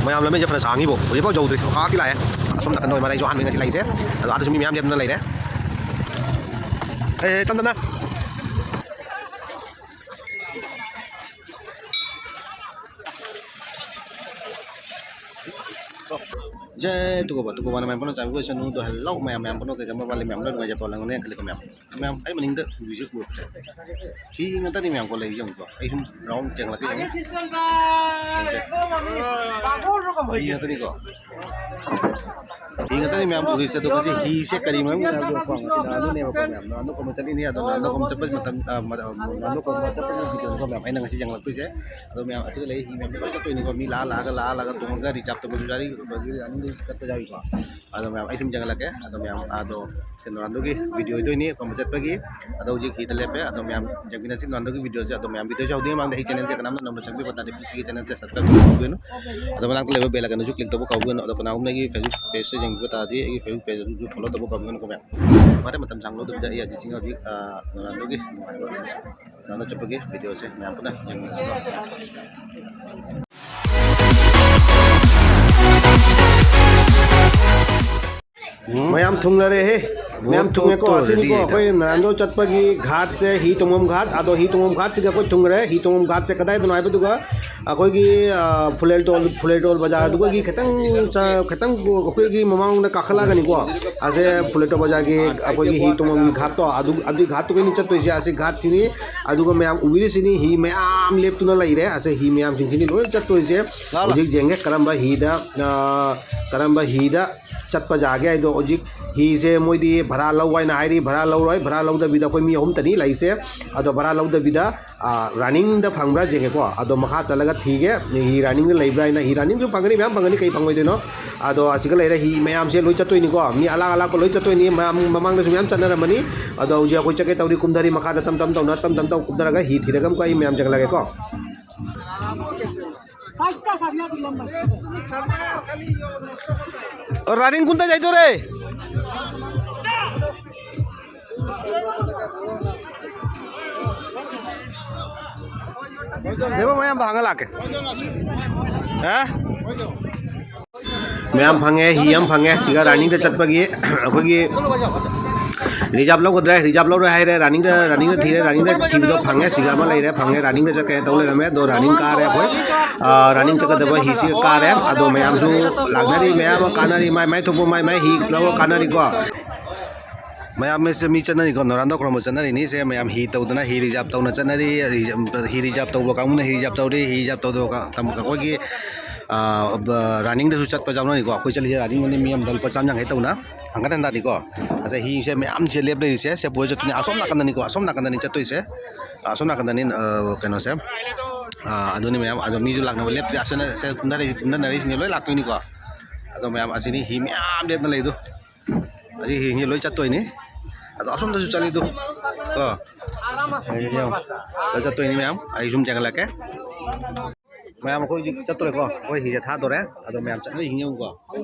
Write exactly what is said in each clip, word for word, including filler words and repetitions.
ꯃꯌꯥꯝ ꯂꯝꯕꯤꯁꯦ ꯐꯅ ꯁꯥꯡꯉꯤꯕꯣ, ꯍꯧꯖꯤꯛꯐꯥꯎ ꯌꯧꯗ꯭ꯔꯤ꯫ ꯉꯥꯏꯍꯥꯛꯇꯤ ꯂꯥꯛꯑꯦ꯫ ꯑꯁꯣꯝ ꯅꯥꯀꯟꯗ ꯑꯣꯏ ꯃꯥꯜꯂꯦ ꯑꯩꯁꯨ ꯑꯍꯥꯟꯕ ꯉꯁꯤ ꯂꯩꯁꯦ꯫ ꯑꯗꯣ ꯑꯥꯗꯁꯨ ꯃꯤ ꯃꯌꯥꯝ ꯂꯦꯞꯇꯨꯅ ꯂꯩꯔꯦ꯫ ꯑꯦ, ꯑꯦ, ꯇꯞ ꯇꯞꯅ꯫ ꯖꯦ ꯇꯨꯀꯣꯕ, ꯇꯨꯀꯣꯕꯅ ꯃꯌꯥꯝ ꯄꯨꯟꯅ ꯆꯥꯕꯤꯕ ꯑꯣꯏꯁꯅꯨ꯫ ꯑꯗꯣ ꯍꯦꯜꯂꯣ ꯃꯌꯥꯝ, ꯃꯌꯥꯝ ꯄꯨꯟꯅ ꯀꯩꯗꯧꯕ ꯃꯥꯜꯂꯤ? ꯃꯌꯥꯝ ꯂꯣꯏ ꯅꯨꯡꯉꯥꯏꯖꯕ ꯂꯝꯒꯅꯤ ꯈꯜꯂꯤꯀꯣ ꯃꯌꯥꯝ꯫ ꯃꯌꯥꯝ ꯑꯩ ꯃꯅꯤꯡꯗ ꯎꯕꯤꯁꯦ ꯎꯔꯛꯇ꯭ꯔꯦ꯫ ꯍꯤ ꯉꯥꯛꯇꯅꯤ ꯃꯌꯥꯝ ꯀꯣ ꯂꯩ ꯌꯦꯡꯉꯨꯀꯣ꯫ ꯑꯩ ꯁꯨꯝ ꯔꯥꯎꯟ ꯌꯦꯡꯂꯛꯀꯦ ꯌꯦꯡꯉꯨ꯫ ꯍꯤ ꯉꯥꯛꯇꯅꯤꯀꯣ꯫ ꯍꯤ ꯉꯥꯛꯇꯅꯤ ꯃꯌꯥꯝ ꯎꯔꯤꯁꯦ꯫ ꯑꯗꯣ ꯉꯁꯤ ꯍꯤꯁꯦ ꯀꯔꯤ ꯃꯔꯝꯒꯤꯅꯣ ꯍꯥꯏꯕꯗꯣ ꯀꯣ, ꯉꯁꯤ ꯅꯍꯥꯟꯗꯨꯅꯦꯕꯀꯣ ꯃꯌꯥꯝ꯫ ꯅꯍꯥꯟꯗꯨ ꯀꯣꯝꯕ ꯆꯠꯂꯤꯅꯤ꯫ ꯑꯗꯣ ꯅꯍꯥꯟꯗꯨ ꯀꯣꯝꯕ ꯆꯠꯄ ꯃꯇꯝ, ꯑ, ꯃ-, ꯑ, ꯅꯍꯥꯟꯗꯨ ꯀꯣꯝꯕ ꯆꯠꯄꯒꯤ ꯚꯤꯗꯤꯑꯣꯅꯤꯀꯣ ꯃꯌꯥꯝ ꯑꯩꯅ ꯉꯁꯤ ꯌꯦꯡꯂꯛꯇꯣꯏꯁꯦ꯫ ꯑꯗꯣ ꯃꯌꯥꯝ ꯑꯁꯤꯗ ꯂꯩ ꯍꯤ ꯃꯌꯥꯝ ꯂꯣꯏ ꯆꯠꯇꯣꯏꯅꯤꯀꯣ꯫ ꯃꯤ ꯂꯥꯛꯑ ꯂꯥꯛꯑꯒ, ꯂꯥꯛꯑ ꯂꯥꯛꯑꯒ ꯇꯣꯡꯉꯒ ꯔꯤꯖꯥꯕ ꯇꯧꯕꯁꯨ ꯌꯥꯎꯔꯤ, ꯑꯗꯒꯤ ꯑꯅꯤꯗꯤ ꯆꯠꯄ ꯌꯥꯎꯔꯤꯀꯣ꯫ ꯑꯗꯣ ꯃꯌꯥꯝ ꯑꯩ ꯁꯨꯝ ꯌꯦꯡꯍꯜꯂꯛꯀꯦ꯫ ꯑꯗꯣ ꯃꯌꯥꯝ ꯑꯗꯣ ꯁꯦ ꯅꯣꯔꯥꯟꯗꯣꯒꯤ ꯚꯤꯗꯤꯑꯣ ꯑꯣꯏꯗꯣꯏꯅꯤ ꯀꯣꯝꯕ ꯆꯠꯄꯒꯤ꯫ ꯑꯗꯣ ꯍꯧꯖꯤꯛ ꯍꯤꯗ ꯂꯦꯞꯄꯦ꯫ ꯑꯗꯣ ꯃꯌꯥꯝ ꯌꯦꯡꯃꯤꯟꯅꯁꯤ ꯅꯣꯔꯥꯟꯗꯣꯒꯤ ꯚꯤꯗꯤꯑꯣꯁꯦ꯫ ꯑꯗꯣ ꯃꯌꯥꯝ ꯚꯤꯗꯤꯑꯣꯁꯦ ꯍꯧꯗ꯭ꯔꯤꯉꯩ ꯃꯃꯥꯡꯗ ꯑꯩ ꯆꯦꯅꯦꯜꯁꯦ ꯀꯅꯥꯝꯅ ꯅꯧꯅ ꯆꯪꯕꯤꯕ ꯇꯥꯔꯗꯤ please ꯑꯩꯒꯤ ꯆꯦꯅꯦꯜꯁꯦ subscribe ꯇꯧꯕꯤꯌꯨ꯫ ꯑꯗꯣ ꯃꯅꯥꯛꯇ ꯂꯩꯕ bell icon ꯑꯗꯨꯁꯨ click ꯇꯧꯕ ꯀꯥꯎꯕꯤꯒꯅꯨ꯫ ꯑꯗꯣ ꯀꯅꯥꯒꯨꯝꯕ ꯑꯩꯒꯤ Facebook pageꯁꯦ ꯌꯦꯡꯕꯤꯕ ꯇꯥꯔꯗꯤ ꯑꯩꯒꯤ Facebook page ꯑꯗꯨꯁꯨ follow ꯇꯧꯕ ꯀꯥꯎꯕꯤꯒꯅꯨꯀꯣ ꯃꯌꯥꯝ꯫ ꯐꯔꯦ, ꯃꯇꯝ ꯁꯥꯡ ꯂꯧꯗꯕꯤꯗ ꯑꯩ ꯍꯧꯖꯤꯛ ꯍꯧꯖꯤꯛ, ꯑ, ꯅꯣꯔꯥꯟꯗꯣꯒꯤ ꯅꯨꯡꯉꯥꯏꯕ ꯅꯣꯔꯥꯟꯗꯣ ꯆꯠꯄꯒꯤ ꯚꯤꯗꯤꯑꯣꯁꯦ ꯃꯌꯥꯝ ꯄꯨꯟꯅ ꯌꯦꯡꯃꯤꯟꯅꯁꯤꯀꯣ꯫ ꯃꯌꯥꯝ ꯊꯨꯡꯂꯔꯦꯍꯦ꯫ ꯃꯌꯥꯝ ꯊꯨꯡꯉꯦꯀꯣ꯫ ꯑꯁꯤꯅꯤꯀꯣ ꯑꯩꯈꯣꯏ ꯅꯥꯔꯥꯟꯗꯣ ꯆꯠꯄꯒꯤ ꯘꯥꯠꯁꯦ, ꯍꯤ ꯇꯣꯡꯐꯝ ꯘꯥꯠ꯫ ꯑꯗꯣ ꯍꯤ ꯇꯣꯡꯐꯝ ꯘꯥꯠꯁꯤꯒ ꯑꯩꯈꯣꯏ ꯊꯨꯡꯈ꯭ꯔꯦ꯫ ꯍꯤ ꯇꯣꯡꯐꯝ ꯘꯥꯠꯁꯦ ꯀꯗꯥꯏꯗꯅꯣ ꯍꯥꯏꯕꯗꯨꯒ ꯑꯩꯈꯣꯏꯒꯤ, ꯑ, ꯐꯨꯂꯦꯜꯇꯣꯜ, ꯐꯨꯂꯦꯜꯇꯣꯜ ꯕꯖꯥꯔꯗꯨꯒꯤ ꯈꯤꯇꯪ ꯆ-, ꯈꯤꯇꯪ ꯑꯩꯈꯣꯏꯒꯤ ꯃꯃꯥꯡꯂꯣꯝꯗ ꯀꯥꯈꯠꯂꯛꯑꯒꯅꯤꯀꯣ꯫ ꯑꯁꯦ ꯐꯨꯂꯦꯜꯇꯣꯜ ꯕꯖꯥꯔꯒꯤ ꯑꯩꯈꯣꯏꯒꯤ ꯍꯤ ꯇꯣꯡꯐꯝꯒꯤ ꯘꯥꯠꯇꯣ, ꯑꯗꯨ, ꯑꯗꯨꯒꯤ ꯘꯥꯠꯇꯨꯒꯤꯅꯤ ꯆꯠꯇꯣꯏꯁꯦ꯫ ꯑꯁꯤ ꯘꯥꯠꯁꯤꯅꯤ꯫ ꯑꯗꯨꯒ ꯃꯌꯥꯝ ꯎꯕꯤꯔꯤꯁꯤꯅꯤ ꯍꯤ ꯃꯌꯥꯝ ꯂꯦꯞꯇꯨꯅ ꯂꯩꯔꯦ꯫ ꯑꯁꯦ ꯍꯤ ꯃꯌꯥꯝꯁꯤꯡꯁꯤꯅꯤ ꯂꯣꯏꯅ ꯆꯠꯇꯣꯏꯁꯦ꯫ ꯍꯧꯖꯤꯛ ꯌꯦꯡꯒꯦ ꯀꯔꯝꯕ ꯍꯤꯗ, ꯑ, ꯀꯔꯝꯕ ꯍꯤꯗ ꯆꯠꯄ ꯌꯥꯒꯦ ꯍꯥꯏꯗꯣ꯫ ꯍꯧꯖꯤꯛ ꯍꯤꯁꯦ ꯃꯣꯏꯗꯤ ꯚꯔꯥ ꯂꯧ ꯍꯥꯏꯅ ꯍꯥꯏꯔꯤ, ꯚꯔꯥ ꯂꯧꯔꯣꯏ, ꯚꯔꯥ ꯂꯧꯗꯕꯤꯗ ꯑꯩꯈꯣꯏ ꯃꯤ ꯑꯍꯨꯝꯇꯅꯤ ꯂꯩꯁꯦ꯫ ꯑꯗꯣ ꯚꯔꯥ ꯂꯧꯗꯕꯤꯗ, ꯑ, runningꯗ ꯐꯪꯕ꯭ꯔꯥ ꯌꯦꯡꯒꯦꯀꯣ꯫ ꯑꯗꯣ ꯃꯈꯥ ꯆꯠꯂꯒ ꯊꯤꯒꯦ, ꯍꯤ runningꯗ ꯂꯩꯕ꯭ꯔꯥ ꯍꯥꯏꯅ꯫ ꯍꯤ runningꯁꯨ ꯐꯪꯒꯅꯤ, ꯃꯌꯥꯝ ꯐꯪꯒꯅꯤ, ꯀꯩ ꯐꯪꯉꯣꯏꯗꯣꯏꯅꯣ? ꯑꯗꯣ ꯑꯁꯤꯒ ꯂꯩꯔꯦ, ꯍꯤ ꯃꯌꯥꯝꯁꯦ ꯂꯣꯏ ꯆꯠꯇꯣꯏꯅꯤꯀꯣ, ꯃꯤ ꯑꯂꯥꯛ ꯑꯂꯥꯛꯄ ꯂꯣꯏ ꯆꯠꯇꯣꯏꯅꯤ꯫ ꯃꯌꯥꯝ ꯃꯃꯥꯡꯗꯁꯨ ꯃꯌꯥꯝ ꯆꯠꯅꯔꯝꯃꯅꯤ꯫ ꯑꯗꯣ ꯍꯧꯖꯤꯛ ꯑꯩꯈꯣꯏ ꯆꯠꯀꯦ ꯇꯧꯔꯤ, ꯀꯨꯝꯊꯔꯤ, ꯃꯈꯥꯗ ꯇꯞ ꯇꯞ ꯇꯧꯅ, ꯇꯞ ꯇꯞ ꯇꯧ ꯀꯨꯝꯊꯔꯒ ꯍꯤ ꯊꯤꯔꯒ ꯑꯃꯨꯛꯀ ꯑꯩ ꯃꯌꯥꯝ ꯆꯪꯍꯜꯂꯒꯦꯀꯣ꯫ Running ꯀꯨꯟꯗ ꯆꯥꯏꯗꯣꯔꯦ꯫ ꯂꯩꯕ ꯃꯌꯥꯝꯗꯣ ꯍꯪꯉ ꯂꯥꯛꯀꯦ꯫ ꯍꯥ? ꯃꯌꯥꯝ ꯐꯪꯉꯦ, ꯍꯤ ꯑꯃ ꯐꯪꯉꯦ꯫ ꯁꯤꯒ ꯔꯥꯅꯤꯡꯗ ꯆꯠꯄꯒꯤ ꯑꯩꯈꯣꯏꯒꯤ ꯔꯤꯖꯥꯕ ꯂꯧꯒꯗ꯭ꯔꯦ, ꯔꯤꯖꯥꯕ ꯂꯧꯔꯣꯏ ꯍꯥꯏꯔꯦ, ꯔꯥꯅꯤꯡꯗ, ꯔꯥꯅꯤꯡꯗ ꯊꯤꯔꯦ, ꯔꯥꯅꯤꯡꯗ ꯊꯤꯕꯗꯣ ꯐꯪꯉꯦ꯫ ꯁꯤꯒ ꯑꯃ ꯂꯩꯔꯦ, ꯐꯪꯉꯦ꯫ ꯔꯥꯅꯤꯡꯗ ꯆꯠꯀꯦ ꯇꯧ ꯂꯩꯔꯝꯃꯦ, ꯑꯗꯣ ꯔꯥꯅꯤꯡ ꯀꯥꯔꯦ ꯑꯩꯈꯣꯏ꯫ ꯑ, ꯔꯥꯅꯤꯡ ꯆꯠꯀꯗꯕ ꯍꯤꯁꯤꯒ ꯀꯥꯔꯦ꯫ ꯑꯗꯣ ꯃꯌꯥꯝꯁꯨ ꯂꯥꯛꯅꯔꯤ, ꯃꯌꯥꯝ ꯑꯃ ꯀꯥꯟꯅꯔꯤ, ꯃꯥꯏ ꯃꯥꯏ ꯊꯣꯛꯄ ꯃꯥꯏ ꯃꯥꯏ ꯍꯤ ꯂꯧꯔ ꯀꯥꯟꯅꯔꯤꯀꯣ꯫ ꯃꯌꯥꯝ ꯃꯤꯁꯦ ꯃꯤ ꯆꯠꯅꯔꯤꯀꯣ, ꯅꯣꯔꯥꯟꯗꯣ ꯈꯨꯔꯨꯝꯕ ꯆꯠꯅꯔꯤꯅꯤ꯫ ꯁꯦ ꯃꯌꯥꯝ ꯍꯤ ꯇꯧꯗꯅ ꯍꯤ ꯔꯤꯖꯥꯕ ꯇꯧꯅ ꯆꯠꯅꯔꯤ꯫ ꯍꯤ ꯔꯤꯖꯥꯕ ꯇꯧꯕ ꯀꯥꯡꯕꯨꯅ ꯍꯤ ꯔꯤꯖꯥꯕ ꯇꯧꯔꯤ, ꯍꯤ ꯔꯤꯖꯥꯕ ꯇꯧꯗꯕ ꯀꯥ-, ꯇꯝ-, ꯑꯩꯈꯣꯏꯒꯤ, ꯑ, ꯕ-, ꯔꯥꯅꯤꯡꯗꯁꯨ ꯆꯠꯄ ꯌꯥꯎꯅꯔꯤꯀꯣ꯫ ꯑꯩꯈꯣꯏ ꯆꯠꯂꯤꯁꯦ ꯔꯥꯅꯤꯡꯗꯅꯤ, ꯃꯤ ꯑꯃꯗ ꯂꯨꯄꯥ ꯆꯥꯝ ꯌꯥꯡꯈꯩ ꯇꯧꯅ꯫ ꯍꯪꯒꯠ ꯍꯟꯗꯥꯅꯤꯀꯣ꯫ ꯑꯁꯦ ꯍꯤꯁꯦ ꯃꯌꯥꯝꯁꯦ ꯂꯦꯞ ꯂꯩꯔꯤꯁꯦ꯫ ꯁꯦ ꯄꯨꯔ ꯆꯠꯇꯣꯏꯅꯤ꯫ ꯑꯁꯣꯝ ꯅꯥꯀꯟꯗꯅꯤꯀꯣ, ꯑꯁꯣꯝ ꯅꯥꯀꯟꯗꯅꯤ ꯆꯠꯇꯣꯏꯁꯦ꯫ ꯑꯁꯣꯝ ꯅꯥꯀꯟꯗꯅꯤ, ꯑ, ꯀꯩꯅꯣꯁꯦ꯫ ꯑ, ꯑꯗꯨꯅꯤ ꯃꯌꯥꯝ꯫ ꯑꯗꯣ ꯃꯤꯁꯨ ꯂꯥꯛꯅꯕ ꯂꯦꯞꯇ꯭ꯔꯤ꯫ ꯑꯁꯣꯝꯗ ꯁꯦ ꯀꯨꯝꯊꯔꯛꯏ-, ꯀꯨꯝꯊꯅꯔꯤꯁꯤꯡꯁꯦ ꯂꯣꯏ ꯂꯥꯛꯇꯣꯏꯅꯤꯀꯣ꯫ ꯑꯗꯣ ꯃꯌꯥꯝ ꯑꯁꯤꯅꯤ ꯍꯤ ꯃꯌꯥꯝ ꯂꯦꯞꯅ ꯂꯩꯗꯣ꯫ ꯑꯁꯤ ꯍꯤ, ꯍꯤ ꯂꯣꯏ ꯆꯠꯇꯣꯏꯅꯤ꯫ ꯑꯗꯣ ꯑꯁꯣꯝꯗꯁꯨ ꯆꯠꯂꯤꯗꯣ꯫ ꯀꯣ꯫ ꯍꯤ ꯌꯦꯡꯉꯣ꯫ ꯂꯣꯏ ꯆꯠꯇꯣꯏꯅꯤ ꯃꯌꯥꯝ꯫ ꯑꯩ ꯁꯨꯝ ꯆꯦꯟꯈꯠꯂꯛꯀꯦ꯫ ꯃꯌꯥꯝ ꯑꯩꯈꯣꯏ ꯍꯧꯖꯤꯛ ꯆꯠꯇꯣꯔꯦꯀꯣ꯫ ꯑꯩꯈꯣꯏ ꯍꯤꯁꯦ ꯊꯥꯗꯣꯔꯦ꯫ ꯑꯗꯣ ꯃꯌꯥꯝ ꯆꯠꯅꯔꯤ ꯍꯤ ꯌꯦꯡꯉꯨꯀꯣ꯫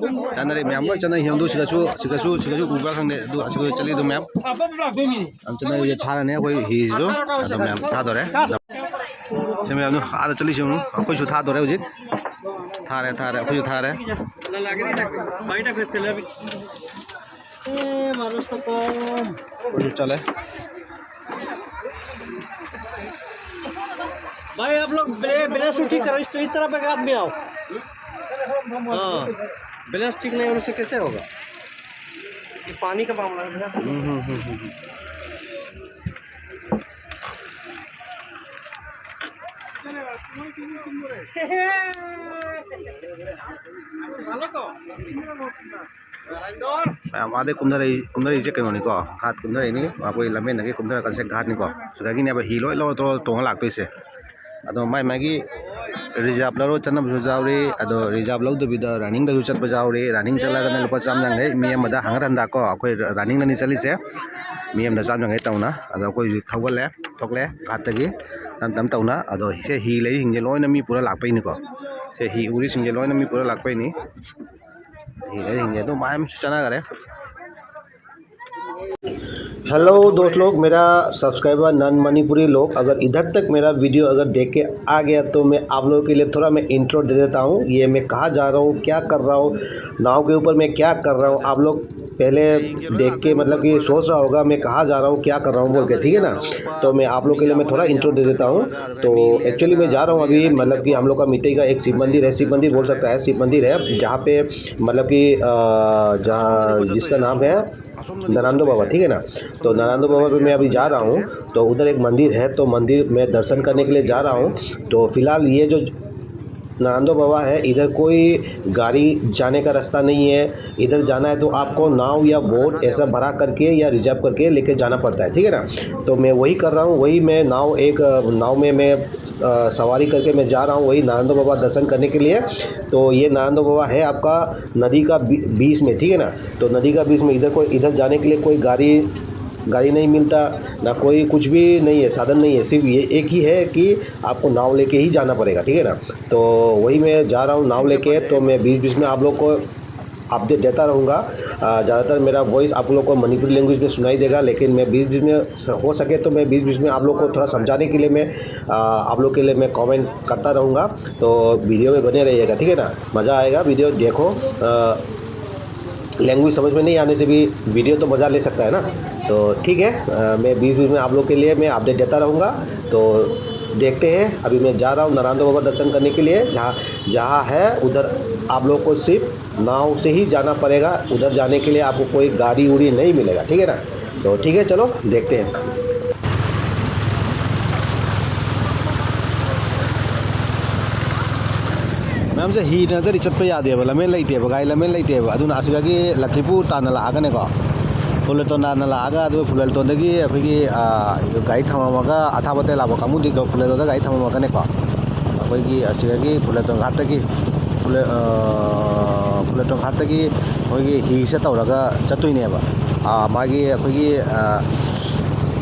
ꯆꯠꯅꯔꯤ ꯃꯌꯥꯝ ꯂꯣꯏ ꯆꯠꯅꯔꯤ ꯍꯤ ꯌꯦꯡꯉꯨ꯫ ꯁꯤꯗꯁꯨ, ꯁꯤꯗꯁꯨ, ꯁꯤꯗꯁꯨ ꯎꯕ꯭ꯔꯥ ꯈꯪꯗꯦ꯫ ꯑꯗꯨ ꯑꯁꯤꯗ ꯆꯠꯂꯤ ꯑꯗꯨ ꯃꯌꯥꯝ꯫ ꯌꯥꯝ ꯆꯠꯅꯔꯤ ꯊꯥꯔꯅꯤ ꯑꯩꯈꯣꯏ ꯍꯤꯁꯤꯁꯨ꯫ ꯑꯗꯣ ꯃꯌꯥꯝ ꯊꯥꯗꯣꯔꯦ꯫ ꯁꯤ ꯃꯌꯥꯝꯗꯣ ꯑꯥꯗ ꯆꯠꯂꯤꯁꯤ ꯌꯦꯡꯉꯨ꯫ ꯑꯩꯈꯣꯏꯁꯨ ꯊꯥꯗꯣꯔꯦ ꯍꯧꯖꯤꯛ꯫ ꯊꯥꯔꯦ, ꯊꯥꯔꯦ꯫ ꯑꯩꯈꯣꯏꯁꯨ ꯊꯥꯔꯦ꯫ ए, मारो उसको कौन? कोई चले। भाई, आप लोग ब्रे-, ब्रेस्ट ठीक करो, इस, इस तरफ एक आदमी आओ। हाँ, ब्रेस्ट ठीक नहीं होने से कैसे होगा? ये पानी का मामला है भैया। हम्म, हम्म, हम्म, हम्म। ভালো তো? ꯃꯌꯥꯝ ꯑꯥꯗꯩ ꯀꯨꯝꯊꯔꯛꯏ-, ꯀꯨꯝꯊꯔꯛꯏꯁꯦ ꯀꯩꯅꯣꯅꯤꯀꯣ, ꯘꯥꯠ ꯀꯨꯝꯊꯔꯛꯏꯅꯤ꯫ ꯑꯩꯈꯣꯏ ꯂꯝꯕꯦꯟꯗꯒꯤ ꯀꯨꯝꯊꯔꯛꯄꯁꯦ ꯘꯥꯠꯅꯤꯀꯣ꯫ ꯁꯤꯗꯒꯤꯅꯦꯕ ꯍꯤ ꯂꯣꯏ ꯂꯧꯔ ꯇꯣꯡꯉ ꯇꯣꯡꯉ ꯂꯥꯛꯇꯣꯏꯁꯦ꯫ ꯑꯗꯣ ꯃꯥꯏ ꯃꯥꯒꯤ ꯔꯤꯖꯥꯕ ꯂꯧꯔ ꯆꯠꯅꯕꯁꯨ ꯌꯥꯎꯔꯤ꯫ ꯑꯗꯣ ꯔꯤꯖꯥꯕ ꯂꯧꯗꯕꯤꯗ ꯔꯟꯅꯤꯡꯗꯁꯨ ꯆꯠꯄ ꯌꯥꯎꯔꯤ꯫ ꯔꯟꯅꯤꯡ ꯆꯠꯂꯒꯅ ꯂꯨꯄꯥ ꯆꯥꯝ ꯌꯥꯡꯈꯩ ꯃꯤ ꯑꯃꯗ ꯍꯪꯒꯠ ꯍꯟꯗꯥ ꯀꯣ꯫ ꯑꯩꯈꯣꯏ ꯔꯟꯅꯤꯡꯗꯅꯤ ꯆꯠꯂꯤꯁꯦ, ꯃꯤ ꯑꯃꯗ ꯆꯥꯝ ꯌꯥꯡꯈꯩ ꯇꯧꯅ꯫ ꯑꯗꯣ ꯑꯩꯈꯣꯏ ꯍꯧꯖꯤꯛ ꯊꯧꯒꯠꯂꯦ, ꯊꯣꯛꯂꯦ ꯘꯥꯠꯇꯒꯤ ꯇꯞ ꯇꯞ ꯇꯧꯅ꯫ ꯑꯗꯣ ꯁꯦ ꯍꯤ ꯂꯩꯔꯤꯁꯤꯡꯁꯦ ꯂꯣꯏꯅ ꯃꯤ ꯄꯨꯔ ꯂꯥꯛꯄꯩꯅꯤꯀꯣ꯫ ꯁꯦ ꯍꯤ ꯎꯔꯤꯁꯤꯡꯁꯦ ꯂꯣꯏꯅ ꯃꯤ ꯄꯨꯔ ꯂꯥꯛꯄꯩꯅꯤ꯫ ꯍꯤ ꯂꯩꯔꯤꯁꯤꯡꯁꯦ ꯑꯗꯨꯝ ꯃꯌꯥꯝꯁꯨ ꯆꯠꯅꯈꯔꯦ꯫ हेलो दोस्त लोग, मेरा सब्सक्राइबर नॉन मणिपुरी लोग, अगर इधर तक मेरा वीडियो अगर देख के आ गया तो मैं आप लोगों के लिए थोड़ा मैं इंट्रो दे देता हूँ। ये मैं कहाँ जा रहा हूँ, क्या कर रहा हूँ, नाव के ऊपर मैं क्या कर रहा हूँ, आप लोग पहले देख के मतलब कि सोच रहा होगा मैं कहाँ जा रहा हूँ, क्या कर रहा हूँ बोल के, ठीक है ना। तो मैं आप लोग के लिए मैं थोड़ा इंट्रो दे देता हूँ। तो एक्चुअली मैं जा रहा हूँ अभी, मतलब कि हम लोग का मिट्टी का एक शिव मंदिर है, शिव मंदिर बोल सकता है, शिव मंदिर है जहाँ पे मतलब कि अ, जहाँ जिसका नाम है नरांदो बाबा, ठीक है ना। तो नरांदो बाबा पे मैं अभी जा रहा हूँ, तो उधर एक मंदिर है, तो मंदिर में दर्शन करने के लिए जा रहा हूँ। तो फिलहाल ये जो नरांदो बाबा है, इधर कोई गाड़ी जाने का रास्ता नहीं है। इधर जाना है तो आपको नाव या बोट ऐसा भरा करके या रिजर्व करके लेके जाना पड़ता है, ठीक है ना। तो मैं वही कर रहा हूँ, वही मैं नाव, एक अ, नाव में मैं अ, सवारी करके मैं जा रहा हूँ वही नरांदो बाबा दर्शन करने के लिए। तो ये नरांदो बाबा है आपका नदी का बी-, बीच में, ठीक है ना। तो नदी का बीच में इधर कोई, इधर जाने के लिए कोई गाड़ी, गाड़ी नहीं मिलता, ना कोई कुछ भी नहीं है, साधन नहीं है। सिर्फ ये एक ही है कि आपको नाव लेके ही जाना पड़ेगा, ठीक है ना। तो वही मैं जा रहा हूँ नाव लेके। तो मैं बीच बीच में आप लोग को अपडेट देता रहूँगा। अ, ज़्यादातर मेरा वॉइस आप लोग को मणिपुरी लैंग्वेज में सुनाई देगा, लेकिन मैं बीच बीच में, हो सके तो मैं बीच बीच में आप लोग को थोड़ा समझाने के लिए मैं अ, आप लोग के लिए मैं कमेंट करता रहूँगा। तो वीडियो में बने रहिएगा, ठीक है ना। मज़ा आएगा, वीडियो देखो। लैंग्वेज समझ में नहीं आने से भी वीडियो तो मज़ा ले सकता है ना। तो ठीक है, अ, मैं बीच बीच में आप लोग के लिए मैं अपडेट देता रहूँगा। तो देखते हैं, अभी मैं जा रहा हूँ नरांदो बाबा दर्शन करने के लिए, जहाँ, जहाँ है उधर आप लोग को सिर्फ नाव से ही जाना पड़ेगा। उधर जाने के लिए आपको कोई गाड़ी उड़ी नहीं मिलेगा, ठीक है ना। तो ठीक है, चलो देखते हैं। ꯃꯌꯥꯝꯁꯦ ꯍꯤ ꯅꯠꯇ꯭ꯔꯗꯤ ꯆꯠꯄ ꯌꯥꯗꯦꯕ, ꯂꯝꯕꯦꯟ ꯂꯩꯇꯦꯕ, ꯒꯥꯔꯤ ꯂꯝꯕꯦꯟ ꯂꯩꯇꯦꯕ꯫ ꯑꯗꯨꯅ ꯑꯁꯤꯗꯒꯤ ꯂꯛꯈꯤꯄꯨꯔ ꯇꯥꯟꯅ ꯂꯥꯛꯑꯒꯅꯦꯀꯣ, ꯐꯨꯂꯦꯇꯣꯟ ꯇꯥꯟꯅ ꯂꯥꯛꯑꯒ, ꯑꯗꯨꯒ ꯐꯨꯂꯦꯇꯣꯟꯗꯒꯤ ꯑꯩꯈꯣꯏꯒꯤ, ꯑ, ꯒꯥꯔꯤ ꯊꯝꯃꯝꯃꯒ, ꯑꯊꯥꯕꯇꯩ ꯂꯥꯛꯄ ꯀꯥꯡꯕꯨꯗꯤ ꯐꯨꯂꯦꯇꯣꯟꯗ ꯒꯥꯔꯤ ꯊꯝꯃꯝꯃꯒꯅꯦꯀꯣ, ꯑꯩꯈꯣꯏꯒꯤ ꯑꯁꯤꯗꯒꯤ ꯐꯨꯂꯦꯇꯣꯟ ꯘꯥꯠꯇꯒꯤ, ꯐꯨꯂꯦ-, ꯑ, ꯐꯨꯂꯦꯇꯣꯟ ꯘꯥꯠꯇꯒꯤ ꯑꯩꯈꯣꯏꯒꯤ ꯍꯤꯁꯦ ꯇꯧꯔꯒ ꯆꯠꯇꯣꯏꯅꯦꯕ꯫ ꯑ, ꯃꯥꯒꯤ ꯑꯩꯈꯣꯏꯒꯤ, ꯑ,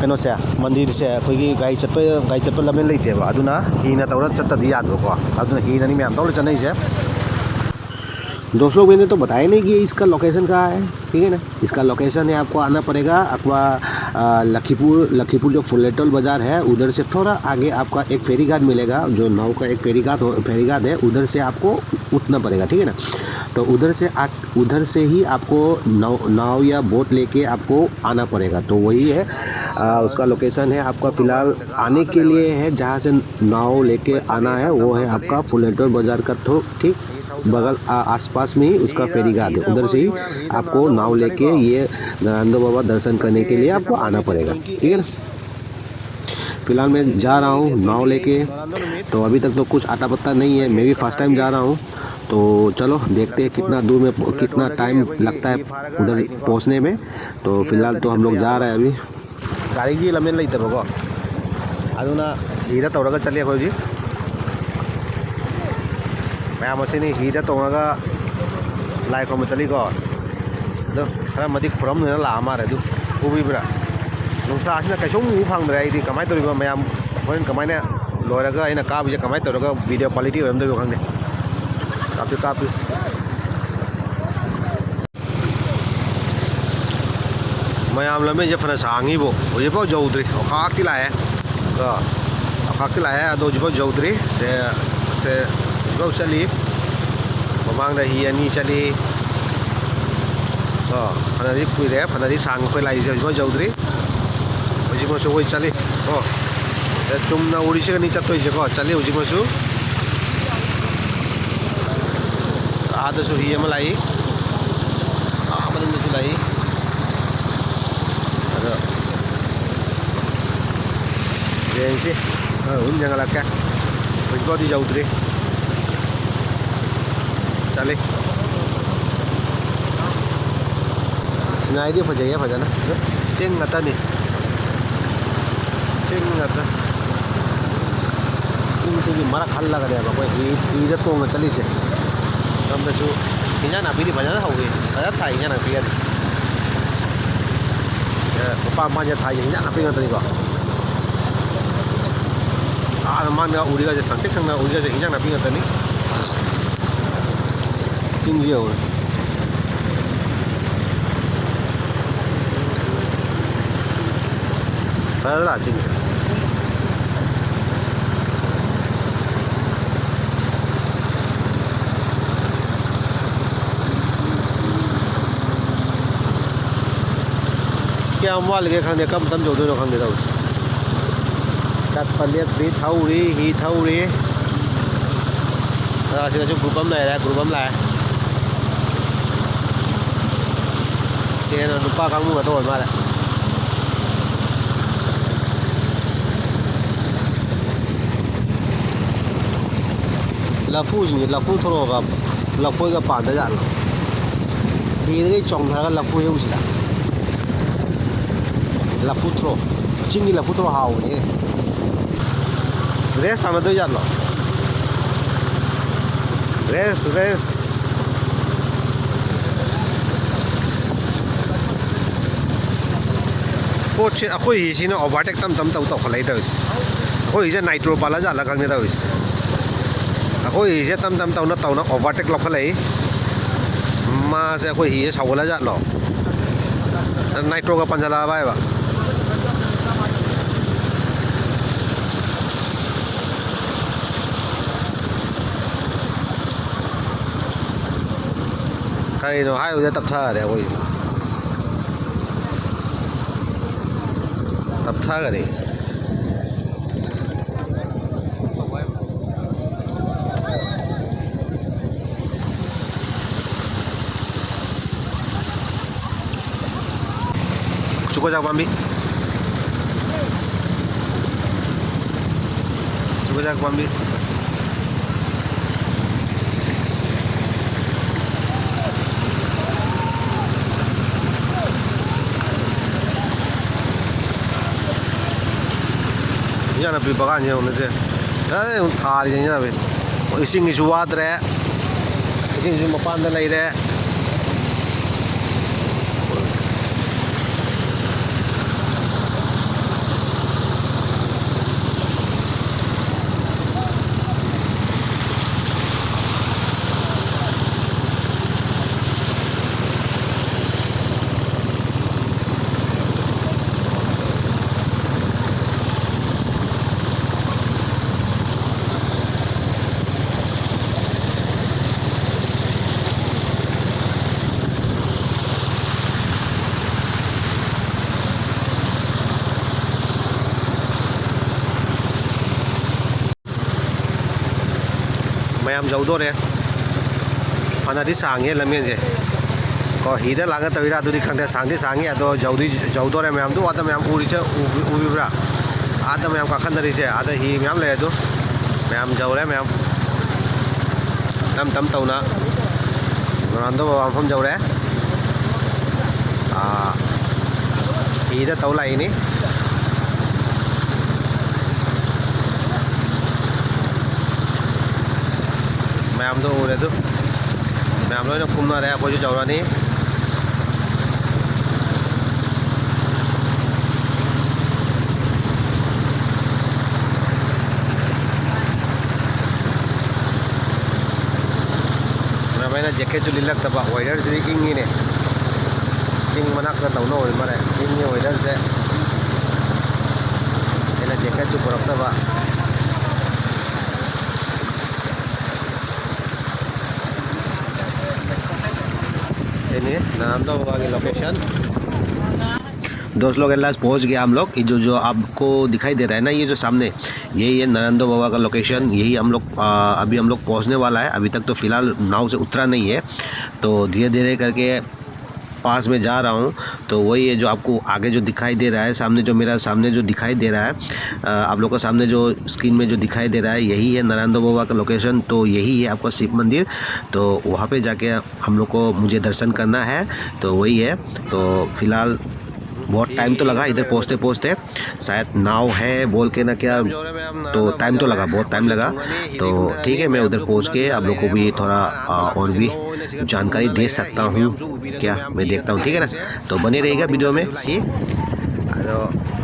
ꯀꯩꯅꯣꯁꯦ, ꯃꯟꯗꯤꯔꯁꯦ ꯑꯩꯈꯣꯏꯒꯤ ꯒꯥꯔꯤ ꯆꯠꯄ, ꯒꯥꯔꯤ ꯆꯠꯄ ꯂꯝꯕꯦꯟ ꯂꯩꯇꯦꯕ, ꯑꯗꯨꯅ ꯍꯤꯅ ꯇꯧꯔ ꯆꯠꯇꯗꯤ ꯌꯥꯗꯕꯀꯣ꯫ ꯑꯗꯨꯅ ꯍꯤꯅꯅꯤ ꯃꯌꯥꯝ ꯇꯧꯔ ꯆꯠꯅꯩꯁꯦ꯫ दोस्त लोग, मैंने तो बताया नहीं कि इसका लोकेशन कहाँ है, ठीक है ना। इसका लोकेशन है, आपको आना पड़ेगा अकवा, अ, लखीपुर, लखीपुर जो फुलेटोल बाज़ार है, उधर से थोड़ा आगे आपका एक फेरी घाट मिलेगा, जो नाव का एक फेरी घाट हो, फेरी घाट है, उधर से आपको उठना पड़ेगा, ठीक है ना? तो उधर से आ, उधर से ही आपको नाव, नाव या बोट लेके आपको आना पड़ेगा। तो वही है, अ, उसका लोकेशन है आपका फ़िलहाल आने के लिए है, जहाँ से नाव लेके आना है, वो है आपका फुलेटोल बाज़ार का थो-, ठीक बगल, आ, आसपास में ही उसका फेरी घाट है। उधर से ही आपको नाव लेके ये नारायण बाबा दर्शन करने के लिए आपको आना पड़ेगा, ठीक है ना? फिलहाल मैं जा रहा हूँ नाव लेके, तो अभी तक तो कुछ अता पता नहीं है, मैं भी फर्स्ट टाइम जा रहा हूँ। तो चलो देखते हैं कितना दूर में, कितना टाइम लगता है उधर पहुँचने में। तो फिलहाल तो हम लोग जा रहे हैं अभी। ꯒꯥꯔꯤꯒꯤ ꯂꯝꯖꯦꯟ ꯂꯩꯇꯕꯀꯣ, ꯑꯗꯨꯅ ꯍꯤꯗ ꯇꯧꯔꯒ ꯆꯠꯂꯤ ꯑꯩꯈꯣꯏ ꯍꯧꯖꯤꯛ꯫ ꯃꯌꯥꯝ ꯑꯁꯤꯅꯤ ꯍꯤꯗ ꯇꯣꯡꯉꯒ ꯂꯥꯏ ꯈꯨꯔꯨꯝꯕ ꯆꯠꯂꯤꯀꯣ꯫ ꯑꯗꯣ ꯈꯔ ꯑꯃꯗꯤ ꯈꯨꯔꯝꯗꯨꯅ ꯂꯥꯛꯑ ꯃꯥꯜꯂꯦ꯫ ꯑꯗꯨ ꯎꯕꯤꯕ꯭ꯔꯥ? ꯅꯨꯡꯁꯥꯁꯤꯅ ꯀꯩꯁꯨꯝ ꯎꯕ ꯐꯪꯗ꯭ꯔꯦ ꯑꯩꯗꯤ꯫ ꯀꯃꯥꯏꯅ ꯇꯧꯔꯤꯕ ꯃꯌꯥꯝ? ꯍꯣꯔꯦꯟ ꯀꯃꯥꯏꯅ ꯂꯣꯏꯔꯒ ꯑꯩꯅ ꯀꯥꯞꯄꯤꯁꯦ ꯀꯃꯥꯏꯅ ꯇꯧꯔꯒ ꯚꯤꯗꯤꯑꯣ ꯀ꯭ꯋꯥꯂꯤꯇꯤ ꯑꯣꯏꯔꯝꯗꯣꯏꯅꯣ ꯈꯪꯗꯦ꯫ ꯀꯥꯞꯁꯤ, ꯀꯥꯞꯄꯤ꯫ ꯃꯌꯥꯝ ꯂꯝꯕꯤꯁꯦ ꯐꯅ ꯁꯥꯡꯉꯤꯕꯨ ꯍꯧꯖꯤꯛꯐꯥꯎ ꯌꯧꯗ꯭ꯔꯤ꯫ ꯑꯣꯈꯥꯛꯇꯤ ꯂꯥꯛꯑꯦ꯫ ꯑꯗꯣ ꯑꯣꯈꯥꯛꯇꯤ ꯂꯥꯛꯑꯦ, ꯑꯗꯣ ꯍꯧꯖꯤꯛꯐꯥꯎ ꯌꯧꯗ꯭ꯔꯤ꯫ ꯁꯦ, ꯁꯦ ꯍꯧꯖꯤꯛꯐꯥꯎ ꯆꯠꯂꯤ꯫ ꯃꯃꯥꯡꯗ ꯍꯤ ꯑꯅꯤ ꯆꯠꯂꯤ꯫ ꯀꯣ, ꯐꯅꯗꯤ ꯀꯨꯏꯔꯦ, ꯐꯅꯗꯤ ꯁꯥꯡꯉꯦ ꯑꯩꯈꯣꯏ ꯂꯥꯛꯏꯁꯦ, ꯍꯧꯖꯤꯛꯐꯥꯎ ꯌꯧꯗ꯭ꯔꯤ꯫ ꯍꯧꯖꯤꯛꯃꯛꯁꯨ ꯑꯩꯈꯣꯏ ꯆꯠꯂꯤ꯫ ꯀꯣ, ꯁꯦ ꯆꯨꯝꯅ ꯎꯔꯤꯁꯤꯒꯅꯤ ꯆꯠꯇꯣꯏꯁꯦꯀꯣ꯫ ꯆꯠꯂꯤ ꯍꯧꯖꯤꯛꯃꯛꯁꯨ꯫ ꯑꯥꯗꯁꯨ ꯍꯤ ꯑꯃ ꯂꯥꯛꯏ꯫ ꯑꯥ ꯃꯅꯤꯡꯗꯁꯨ ꯂꯥꯛꯏ꯫ ꯑꯗꯣ ꯌꯦꯡꯁꯤ꯫ ꯈꯔ ꯑꯗꯨꯝ ꯌꯦꯡꯍꯜꯂꯛꯀꯦ꯫ ꯍꯧꯖꯤꯛꯐꯥꯎꯗꯤ ꯌꯧꯗ꯭ꯔꯤ꯫ ꯆꯠꯂꯤ꯫ ꯁꯤꯅꯥꯔꯤꯗꯤ ꯐꯖꯩꯌꯦ ꯐꯖꯅ꯫ ꯆꯤꯡ ꯉꯥꯛꯇꯅꯤ꯫ ꯆꯤꯡ ꯉꯥꯛꯇ꯫ ꯆꯤꯡꯁꯤꯒꯤ ꯃꯔꯛ ꯍꯜꯂꯒꯅꯦꯕ ꯑꯩꯈꯣꯏ ꯍꯤ, ꯍꯤꯗ ꯇꯣꯡꯉ ꯆꯠꯂꯤꯁꯦ꯫ ꯁꯣꯝꯗꯁꯨ ꯍꯤꯟꯖꯥꯡ ꯅꯥꯄꯤꯗꯤ ꯐꯖꯅ ꯍꯧꯋꯤ꯫ ꯐꯖꯅ ꯊꯥꯏ ꯍꯤꯟꯖꯥꯡ ꯅꯥꯄꯤꯒꯗꯤ꯫ ꯑꯦ, ꯃꯄꯥꯟ ꯃꯄꯥꯟꯁꯦ ꯊꯥꯏꯁꯦ ꯍꯤꯟꯖꯥꯡ ꯅꯥꯄꯤ ꯉꯥꯛꯇꯅꯤꯀꯣ꯫ ꯑꯥ ꯃꯥꯡꯗ ꯎꯔꯤꯒꯁꯦ, ꯁꯪꯇ꯭ꯔꯤꯛ ꯁꯪꯅ ꯎꯔꯤꯒꯁꯦ ꯍꯤꯟꯖꯥꯡ ꯅꯥꯄꯤ ꯉꯥꯛꯇꯅꯤ꯫ ꯆꯤꯡꯁꯤ ꯌꯦꯡꯉꯨ꯫ ꯅꯠꯇ꯭ꯔꯥ ꯆꯤꯡꯁꯦ? ꯀꯌꯥꯝ ꯋꯥꯠꯂꯤꯒꯦ ꯈꯪꯗꯦ, ꯀꯔꯝ ꯀꯔꯝ ꯌꯧꯗꯣꯏꯅꯣ ꯈꯪꯗꯦ ꯇꯧꯔꯤꯁꯦ꯫ ꯆꯠꯄ ꯂꯦꯞꯇ꯭ꯔꯤ, ꯊꯧꯔꯤ, ꯍꯤ ꯊꯧꯔꯤ꯫ ꯑ, ꯁꯤꯗꯁꯨ group ꯑꯃ ꯂꯩꯔꯦ, group ꯑꯃ ꯂꯥꯛꯑꯦ꯫ ꯁꯤꯅ ꯅꯨꯄꯥ ꯀꯥꯡꯕꯨ ꯉꯥꯛꯇ ꯑꯣꯏ ꯃꯥꯜꯂꯦ꯫ ꯂꯐꯨꯁꯤꯡꯁꯦ, ꯂꯐꯨ ꯊꯣꯔꯛꯑꯒ ꯂꯐꯣꯏꯒ ꯄꯥꯟꯗ ꯖꯥꯠꯂꯣ? ꯍꯤꯗꯒꯤ ꯆꯣꯡꯊꯔꯒ ꯂꯐꯨ ꯍꯦꯛꯎꯁꯤꯔ? ꯂꯐꯨ ꯊ꯭ꯔꯣ꯫ ꯆꯤꯡꯒꯤ ꯂꯐꯨ ꯊ꯭ꯔꯣ ꯍꯥꯎꯕꯅꯦ꯫ Race ꯁꯥꯟꯅꯗꯣꯏ ꯖꯥꯠꯂꯣ? Race, race꯫ ꯄꯣꯠꯁꯦ ꯑꯩꯈꯣꯏ ꯍꯤꯁꯤꯅ overtake ꯇꯝ ꯇꯝ ꯇꯧ ꯇꯧꯈꯠꯂꯛꯏ ꯇꯧꯔꯤꯁꯦ꯫ ꯑꯩꯈꯣꯏ ꯍꯤꯁꯦ nitro ꯄꯥꯜꯂ ꯖꯥꯠꯂ ꯈꯪꯗꯦ ꯇꯧꯔꯤꯁꯦ꯫ ꯑꯩꯈꯣꯏ ꯍꯤꯁꯦ ꯇꯝ ꯇꯝ ꯇꯧꯅ ꯇꯧꯅ overtake ꯂꯧꯈꯠꯂꯛꯏ꯫ ꯃꯥꯁꯦ ꯑꯩꯈꯣꯏ ꯍꯤꯁꯦ ꯁꯧꯒꯠꯂ ꯖꯥꯠꯂꯣ? Nitroꯒ ꯄꯟꯖꯜꯂꯛꯑꯕ ꯍꯥꯏꯕ꯫ ꯀꯩꯅꯣ ꯍꯥꯏꯕꯗ ꯇꯞꯊꯔꯦ ꯑꯩꯈꯣꯏ꯫ ꯇꯞꯊꯈꯔꯦ꯫ ꯆꯨꯀꯣꯖꯥꯛ ꯄꯥꯝꯕꯤ꯫ ꯆꯨꯀꯣꯖꯥꯛ ꯄꯥꯝꯕꯤ꯫ ꯏꯟꯖꯥꯡ ꯅꯥꯄꯤ ꯕꯒꯥꯟꯁꯦ ꯌꯦꯡꯉꯨꯅꯦ ꯁꯦ꯫ ꯐꯖꯅ ꯊꯥꯔꯤꯁꯦ ꯏꯟꯖꯥꯡ ꯅꯥꯄꯤ꯫ ꯏꯁꯤꯡꯒꯤꯁꯨ ꯋꯥꯗ꯭ꯔꯦ꯫ ꯏꯁꯤꯡꯁꯨ ꯃꯄꯥꯟꯗ ꯂꯩꯔꯦ꯫ ꯌꯥꯝ ꯌꯧꯗꯣꯔꯦ꯫ ꯐꯅꯗꯤ ꯁꯥꯡꯉꯦ ꯂꯝꯕꯦꯟꯁꯦ꯫ ꯀꯣ, ꯍꯤꯗ ꯂꯥꯛꯅ ꯇꯧꯔꯤꯔꯥ ꯑꯗꯨꯗꯤ ꯈꯪꯗꯦ, ꯁꯥꯡꯗꯤ ꯁꯥꯡꯉꯤ꯫ ꯑꯗꯣ ꯌꯧꯗꯤ ꯌꯧꯗꯣꯔꯦ ꯃꯌꯥꯝꯗꯨ꯫ ꯑꯗ ꯃꯌꯥꯝ ꯎꯔꯤꯁꯦ, ꯎꯕꯤ-, ꯎꯕꯤꯕ꯭ꯔꯥ? ꯑꯥꯗ ꯃꯌꯥꯝ ꯀꯥꯈꯠꯅꯔꯤꯁꯦ, ꯑꯥꯗ ꯍꯤ ꯃꯌꯥꯝ ꯂꯩ꯫ ꯑꯗꯨ ꯃꯌꯥꯝ ꯌꯧꯔꯦ ꯃꯌꯥꯝ꯫ ꯇꯞ ꯇꯞ ꯇꯧꯅ ꯔꯣꯅꯥꯜꯗꯣ ꯕꯕꯥ ꯃꯐꯝ ꯌꯧꯔꯦ꯫ ꯑꯥ, ꯍꯤꯗ ꯇꯧ ꯂꯥꯛꯏꯅꯤ꯫ ꯃꯌꯥꯝꯗꯣ ꯎꯔꯦ ꯑꯗꯨ꯫ ꯃꯌꯥꯝ ꯂꯣꯏꯅ ꯀꯨꯝꯅꯔꯦ, ꯑꯩꯈꯣꯏꯁꯨ ꯌꯧꯔꯅꯤ꯫ ꯃꯌꯥꯝ ꯑꯩꯅ ꯖꯦꯀꯦꯠꯁꯨ ꯂꯤꯠꯂꯛꯇꯕ, ꯋꯦꯗꯔꯁꯤꯗꯤ ꯏꯪꯉꯤꯅꯦ꯫ ꯆꯤꯡ ꯃꯅꯥꯛꯇ ꯇꯧꯅ ꯑꯣꯏ ꯃꯥꯜꯂꯦ, ꯏꯪꯉꯤ ꯋꯦꯗꯔꯁꯦ꯫ ꯑꯩꯅ ꯖꯦꯀꯦꯠꯁꯨ ꯄꯨꯔꯛꯇꯕ꯫ ꯁꯤꯅꯤ ꯅꯥꯟꯗꯣ ꯕꯕꯥꯒꯤ ꯂꯣꯀꯦꯁꯟ꯫ दोस्त लोग, at last पहुंच गया हम लोग। ये जो जो आपको दिखाई दे रहा है ना, ये जो सामने, यही है नरेंद्र बाबा का लोकेशन। यही हम लोग, आ, अभी हम लोग पहुंचने वाला है। अभी तक तो फिलहाल नाव से उतरा नहीं है, तो धीरे धीरे करके पास में जा रहा हूँ। तो वही है जो आपको आगे जो दिखाई दे रहा है, सामने जो मेरा सामने जो दिखाई दे रहा है, आ, आप लोग को सामने जो स्क्रीन में जो दिखाई दे रहा है, यही है नरेंद्र बाबा का लोकेशन। तो यही है आपका शिव मंदिर। तो वहाँ पे जाके हम लोग को, मुझे दर्शन करना है। तो वही है। तो फिलहाल बहुत टाइम तो लगा इधर पहुँचते पहुँचते, शायद नाव है बोल के ना क्या, तो टाइम तो लगा, बहुत टाइम लगा। तो ठीक है, मैं उधर पहुँच के आप लोग को भी थोड़ा, आ, और भी जानकारी दे सकता हूँ क्या, मैं देखता हूँ, ठीक है ना? तो बने रहिएगा वीडियो में। ꯑꯗꯣ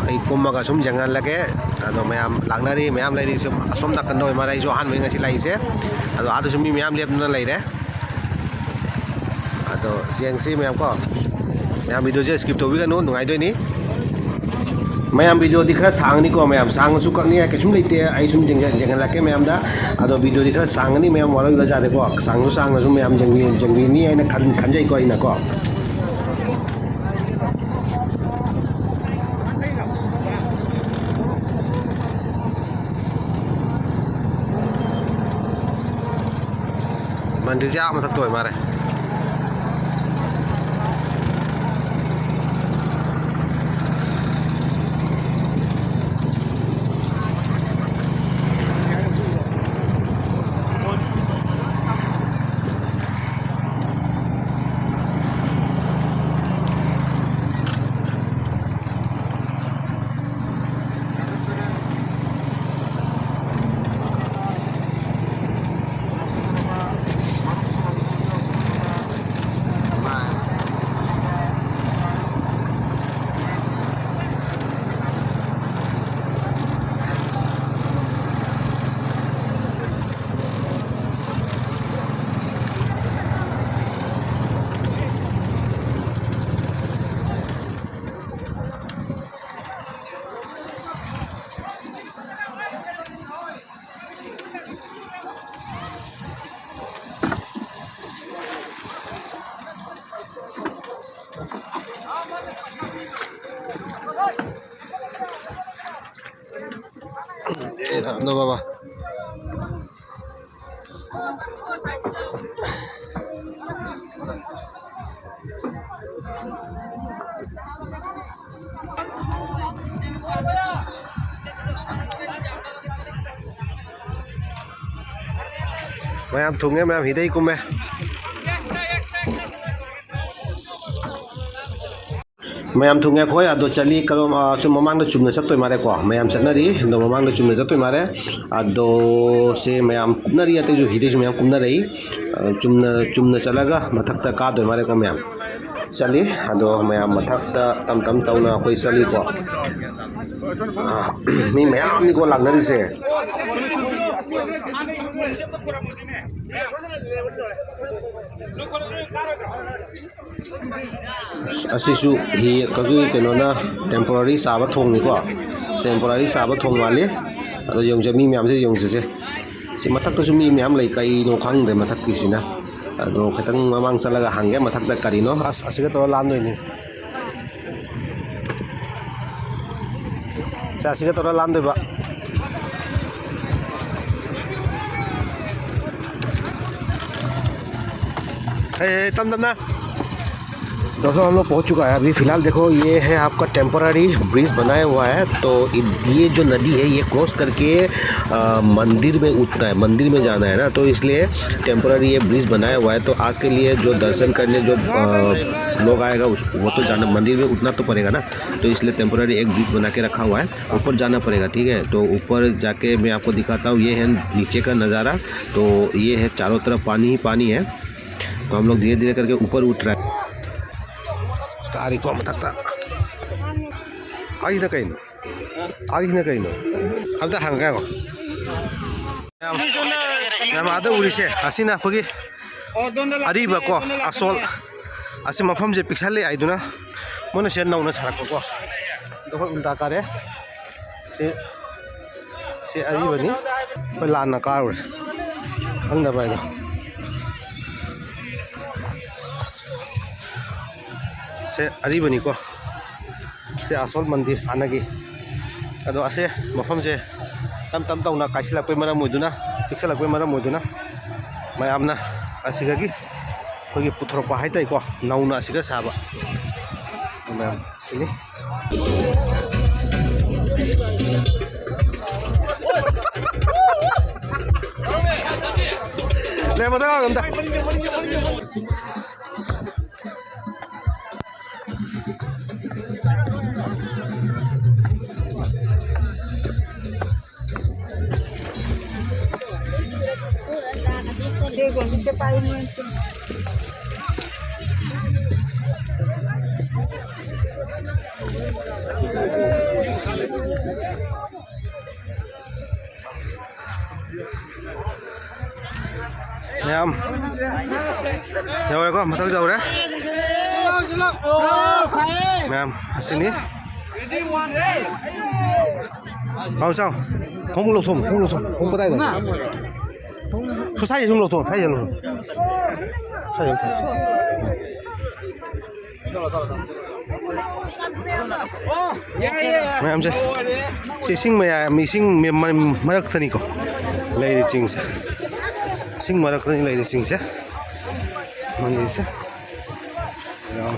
ꯑꯩ ꯀꯨꯝꯃꯒ ꯁꯨꯝ ꯌꯦꯡꯍꯜꯂꯒꯦ꯫ ꯑꯗꯣ ꯃꯌꯥꯝ ꯂꯥꯛꯅꯔꯤ, ꯃꯌꯥꯝ ꯂꯩꯔꯤ꯫ ꯁꯨꯝ ꯑꯁꯣꯝ ꯅꯥꯀꯟꯗ ꯑꯣꯏ ꯃꯥꯜꯂꯦ, ꯑꯩꯁꯨ ꯑꯍꯥꯟꯕꯅꯤ ꯉꯁꯤ ꯂꯥꯛꯏꯁꯦ꯫ ꯑꯗꯣ ꯑꯥꯗꯁꯨ ꯃꯤ ꯃꯌꯥꯝ ꯂꯦꯞꯇꯨꯅ ꯂꯩꯔꯦ꯫ ꯑꯗꯣ ꯌꯦꯡꯁꯤ ꯃꯌꯥꯝ ꯀꯣ꯫ ꯃꯌꯥꯝ ꯚꯤꯗꯤꯑꯣꯁꯦ skip ꯇꯧꯕꯤꯒꯅꯨ, ꯅꯨꯡꯉꯥꯏꯗꯣꯏꯅꯤ꯫ ꯃꯌꯥꯝ ꯚꯤꯗꯤꯑꯣꯗꯤ ꯈꯔ ꯁꯥꯡꯅꯤꯀꯣ ꯃꯌꯥꯝ, ꯁꯥꯡꯉꯁꯨ ꯀꯛꯅꯤꯡꯉꯥꯏ ꯀꯩꯁꯨꯝ ꯂꯩꯇꯦ꯫ ꯑꯩ ꯁꯨꯝ ꯌꯦꯡꯖ-, ꯌꯦꯡꯍꯜꯂꯛꯀꯦ ꯃꯌꯥꯝꯗ꯫ ꯑꯗꯣ ꯚꯤꯗꯤꯑꯣꯗꯤ ꯈꯔ ꯁꯥꯡꯒꯅꯤ ꯃꯌꯥꯝ, ꯋꯥꯔꯧꯕꯤꯕ ꯌꯥꯗꯦꯀꯣ꯫ ꯁꯥꯡꯁꯨ ꯁꯥꯡꯅ ꯁꯨꯝ ꯃꯌꯥꯝ ꯌꯦꯡꯕꯤ-, ꯌꯦꯡꯕꯤꯅꯤ ꯍꯥꯏꯅ ꯈꯟ-, ꯈꯟꯖꯩꯀꯣ ꯑꯩꯅꯀꯣ꯫ ꯃꯟꯗꯤꯔꯁꯦ ꯑꯥ ꯃꯊꯛꯇ ꯑꯣꯏ ꯃꯥꯜꯂꯦ꯫ ꯑꯦ, ꯊꯝꯃꯣ, ꯕꯕꯥ꯫ ꯃꯌꯥꯝ ꯊꯨꯡꯉꯦ, ꯃꯌꯥꯝ ꯍꯤꯗꯩ ꯀꯨꯝꯃꯦ꯫ ꯃꯌꯥꯝ ꯊꯨꯡꯉꯦ ꯑꯩꯈꯣꯏ ꯑꯗꯣ ꯆꯠꯂꯤ꯫ ꯀꯔꯣꯝ, ꯑ, ꯁꯨꯝ ꯃꯃꯥꯡꯗ ꯆꯨꯝꯅ ꯆꯠꯇꯣꯏ ꯃꯥꯜꯂꯦꯀꯣ꯫ ꯃꯌꯥꯝ ꯆꯠꯅꯔꯤ ꯑꯗꯣ ꯃꯃꯥꯡꯗ ꯆꯨꯝꯅ ꯆꯠꯇꯣꯏ ꯃꯥꯜꯂꯦ꯫ ꯑꯗꯣ ꯁꯦ ꯃꯌꯥꯝ ꯀꯨꯝꯅꯔꯤ, ꯑꯇꯩꯁꯨ ꯍꯤꯗꯩꯁꯨ ꯃꯌꯥꯝ ꯀꯨꯝꯅꯔꯛꯏ꯫ ꯑ, ꯆꯨꯝꯅ, ꯆꯨꯝꯅ ꯆꯠꯂꯒ ꯃꯊꯛꯇ ꯀꯥꯗꯣꯏ ꯃꯥꯜꯂꯦꯀꯣ ꯃꯌꯥꯝ꯫ ꯆꯠꯂꯤ꯫ ꯑꯗꯣ ꯃꯌꯥꯝ ꯃꯊꯛꯇ ꯇꯝ ꯇꯝ ꯇꯧꯅ ꯑꯩꯈꯣꯏ ꯆꯠꯂꯤꯀꯣ꯫ ꯑ, ꯃꯤ ꯃꯌꯥꯝꯅꯤꯀꯣ ꯂꯥꯛꯅꯔꯤꯁꯦ꯫ ꯑꯁꯤꯁꯨ ꯍꯤ ꯑꯩꯈꯣꯏꯒꯤ ꯀꯩꯅꯣꯅ temporary ꯆꯥꯕ ꯊꯣꯡꯅꯤꯀꯣ, temporary ꯆꯥꯕ ꯊꯣꯡ ꯃꯥꯜꯂꯤ꯫ ꯑꯗꯣ ꯌꯦꯡꯉꯨꯁꯦ, ꯃꯤ ꯃꯌꯥꯝꯁꯦ ꯌꯦꯡꯉꯨꯁꯦ꯫ ꯁꯤ ꯃꯊꯛꯇꯁꯨ ꯃꯤ ꯃꯌꯥꯝ ꯂꯩ, ꯀꯩꯅꯣ ꯈꯪꯗ꯭ꯔꯦ ꯃꯊꯛꯀꯤꯁꯤꯅ꯫ ꯑꯗꯣ ꯈꯤꯇꯪ ꯃꯃꯥꯡ ꯆꯠꯂꯒ ꯍꯪꯒꯦ ꯃꯊꯛꯇ ꯀꯔꯤꯅꯣ꯫ ꯑꯁ, ꯑꯁꯤꯒ ꯇꯧꯔ ꯂꯥꯟꯗꯣꯏꯅꯤ꯫ ꯁꯦ, ꯑꯁꯤꯒ ꯇꯧꯔ ꯂꯥꯟꯗꯣꯏꯕ꯫ ए, तम तम ना। दोस्तों, हम लोग पहुंच चुका है। अभी फिलहाल देखो, ये है आपका टेम्पररी ब्रिज बनाया हुआ है। तो इ- ये जो नदी है, ये क्रॉस करके अ, मंदिर में उठना है, मंदिर में जाना है ना। तो इसलिए टेम्पररी ये ब्रिज बनाया हुआ है। तो आज के लिए जो दर्शन करने जो अ, लोग आएगा, उस वो तो जाना, मंदिर में उठना तो पड़ेगा ना। तो इसलिए टेम्पररी एक ब्रिज बना के रखा हुआ है, ऊपर जाना पड़ेगा। ठीक है, तो ऊपर जाके मैं आपको दिखाता हूँ। ये है नीचे का नज़ारा। तो ये है, चारों तरफ पानी ही पानी है। तो हम लोग धीरे धीरे करके ऊपर उठ रहे हैं। ꯀꯥꯔꯤꯀꯣ ꯃꯊꯛꯇ꯫ ꯍꯥꯏꯁꯤꯅ ꯀꯩꯅꯣ? ꯍꯥꯏꯁꯤꯅ ꯀꯩꯅꯣ? ꯑꯝꯇ ꯍꯪꯉꯒ ꯉꯥꯏꯈꯣ꯫ ꯃꯌꯥꯝ, ꯃꯌꯥꯝ ꯑꯥꯗ ꯎꯔꯤꯁꯦ, ꯑꯁꯤꯅ ꯑꯩꯈꯣꯏꯒꯤ ꯑꯔꯤꯕꯀꯣ, ꯑꯁꯣꯜ꯫ ꯑꯁꯤ ꯃꯐꯝꯁꯦ ꯄꯤꯛꯁꯜꯂꯦ ꯍꯥꯏꯗꯨꯅ ꯃꯣꯏꯅ ꯁꯤꯗ ꯅꯧꯅ ꯁꯥꯔꯛꯄꯀꯣ꯫ ꯑꯗꯣ ꯑꯩꯈꯣꯏ ꯎꯜꯇꯥ ꯀꯥꯔꯦ꯫ ꯁꯤ, ꯁꯤ ꯑꯔꯤꯕꯅꯤ꯫ ꯑꯩꯈꯣꯏ ꯂꯥꯟꯅ ꯀꯥꯔꯨꯔꯦ꯫ ꯈꯪꯗꯕ ꯍꯥꯏꯗꯣ꯫ ꯁꯦ ꯑꯔꯤꯕꯅꯤꯀꯣ꯫ ꯁꯦ ꯑꯁꯣꯜ ꯃꯟꯗꯤꯔ ꯍꯥꯟꯅꯒꯤ꯫ ꯑꯗꯣ ꯑꯁꯦ ꯃꯐꯝꯁꯦ ꯇꯞ ꯇꯞ ꯇꯧꯅ ꯀꯥꯏꯁꯤꯜꯂꯛꯄꯩ ꯃꯔꯝ ꯑꯣꯏꯗꯨꯅ, ꯄꯤꯛꯁꯜꯂꯛꯄꯩ ꯃꯔꯝ ꯑꯣꯏꯗꯨꯅ ꯃꯌꯥꯝꯅ ꯑꯁꯤꯗꯒꯤ ꯑꯩꯈꯣꯏꯒꯤ ꯄꯨꯊꯣꯔꯛꯄ ꯍꯥꯏꯇꯥꯔꯦꯀꯣ, ꯅꯧꯅ ꯑꯁꯤꯒ ꯁꯥꯕ꯫ ꯃꯌꯥꯝ ꯁꯤꯅꯤ꯫ ꯂꯩꯔꯝꯃꯗ꯭ꯔꯥ ꯑꯝꯇ? ꯃꯌꯥꯝ ꯌꯧꯔꯦꯀꯣ, ꯃꯊꯛ ꯌꯧꯔꯦ꯫ ꯃꯌꯥꯝ ꯑꯁꯤꯅꯤ꯫ ꯂꯥꯎ ꯆꯥꯎ꯫ ꯈꯣꯡꯎꯞ ꯂꯧꯊꯣꯛ, ꯈꯣꯡꯎꯞ ꯂꯧꯊꯣꯛ꯫ ꯈꯣꯡꯎꯞ ꯀꯗꯥꯏꯗꯅꯣ? ꯁꯣ ꯁ꯭ꯋꯥꯏꯗ ꯁꯨꯝ ꯂꯧꯊꯣꯛ, ꯁ꯭ꯋꯥꯏꯗ ꯂꯧꯊꯣꯛ꯫ ꯁ꯭ꯋꯥꯏꯗ ꯂꯧꯊꯣꯛ꯫ ꯃꯌꯥꯝꯁꯦ ꯁꯤ ꯏꯁꯤꯡ ꯃꯌꯥꯏ, ꯏꯁꯤꯡ ꯃ-, ꯃ-, ꯃꯔꯛꯇꯅꯤꯀꯣ ꯂꯩꯔꯤ ꯆꯤꯡꯁꯦ꯫ ꯏꯁꯤꯡ ꯃꯔꯛꯇꯅꯤ ꯂꯩꯔꯤ ꯆꯤꯡꯁꯦ꯫ ꯃꯅꯤꯁꯦ꯫ ꯌꯥꯝ꯫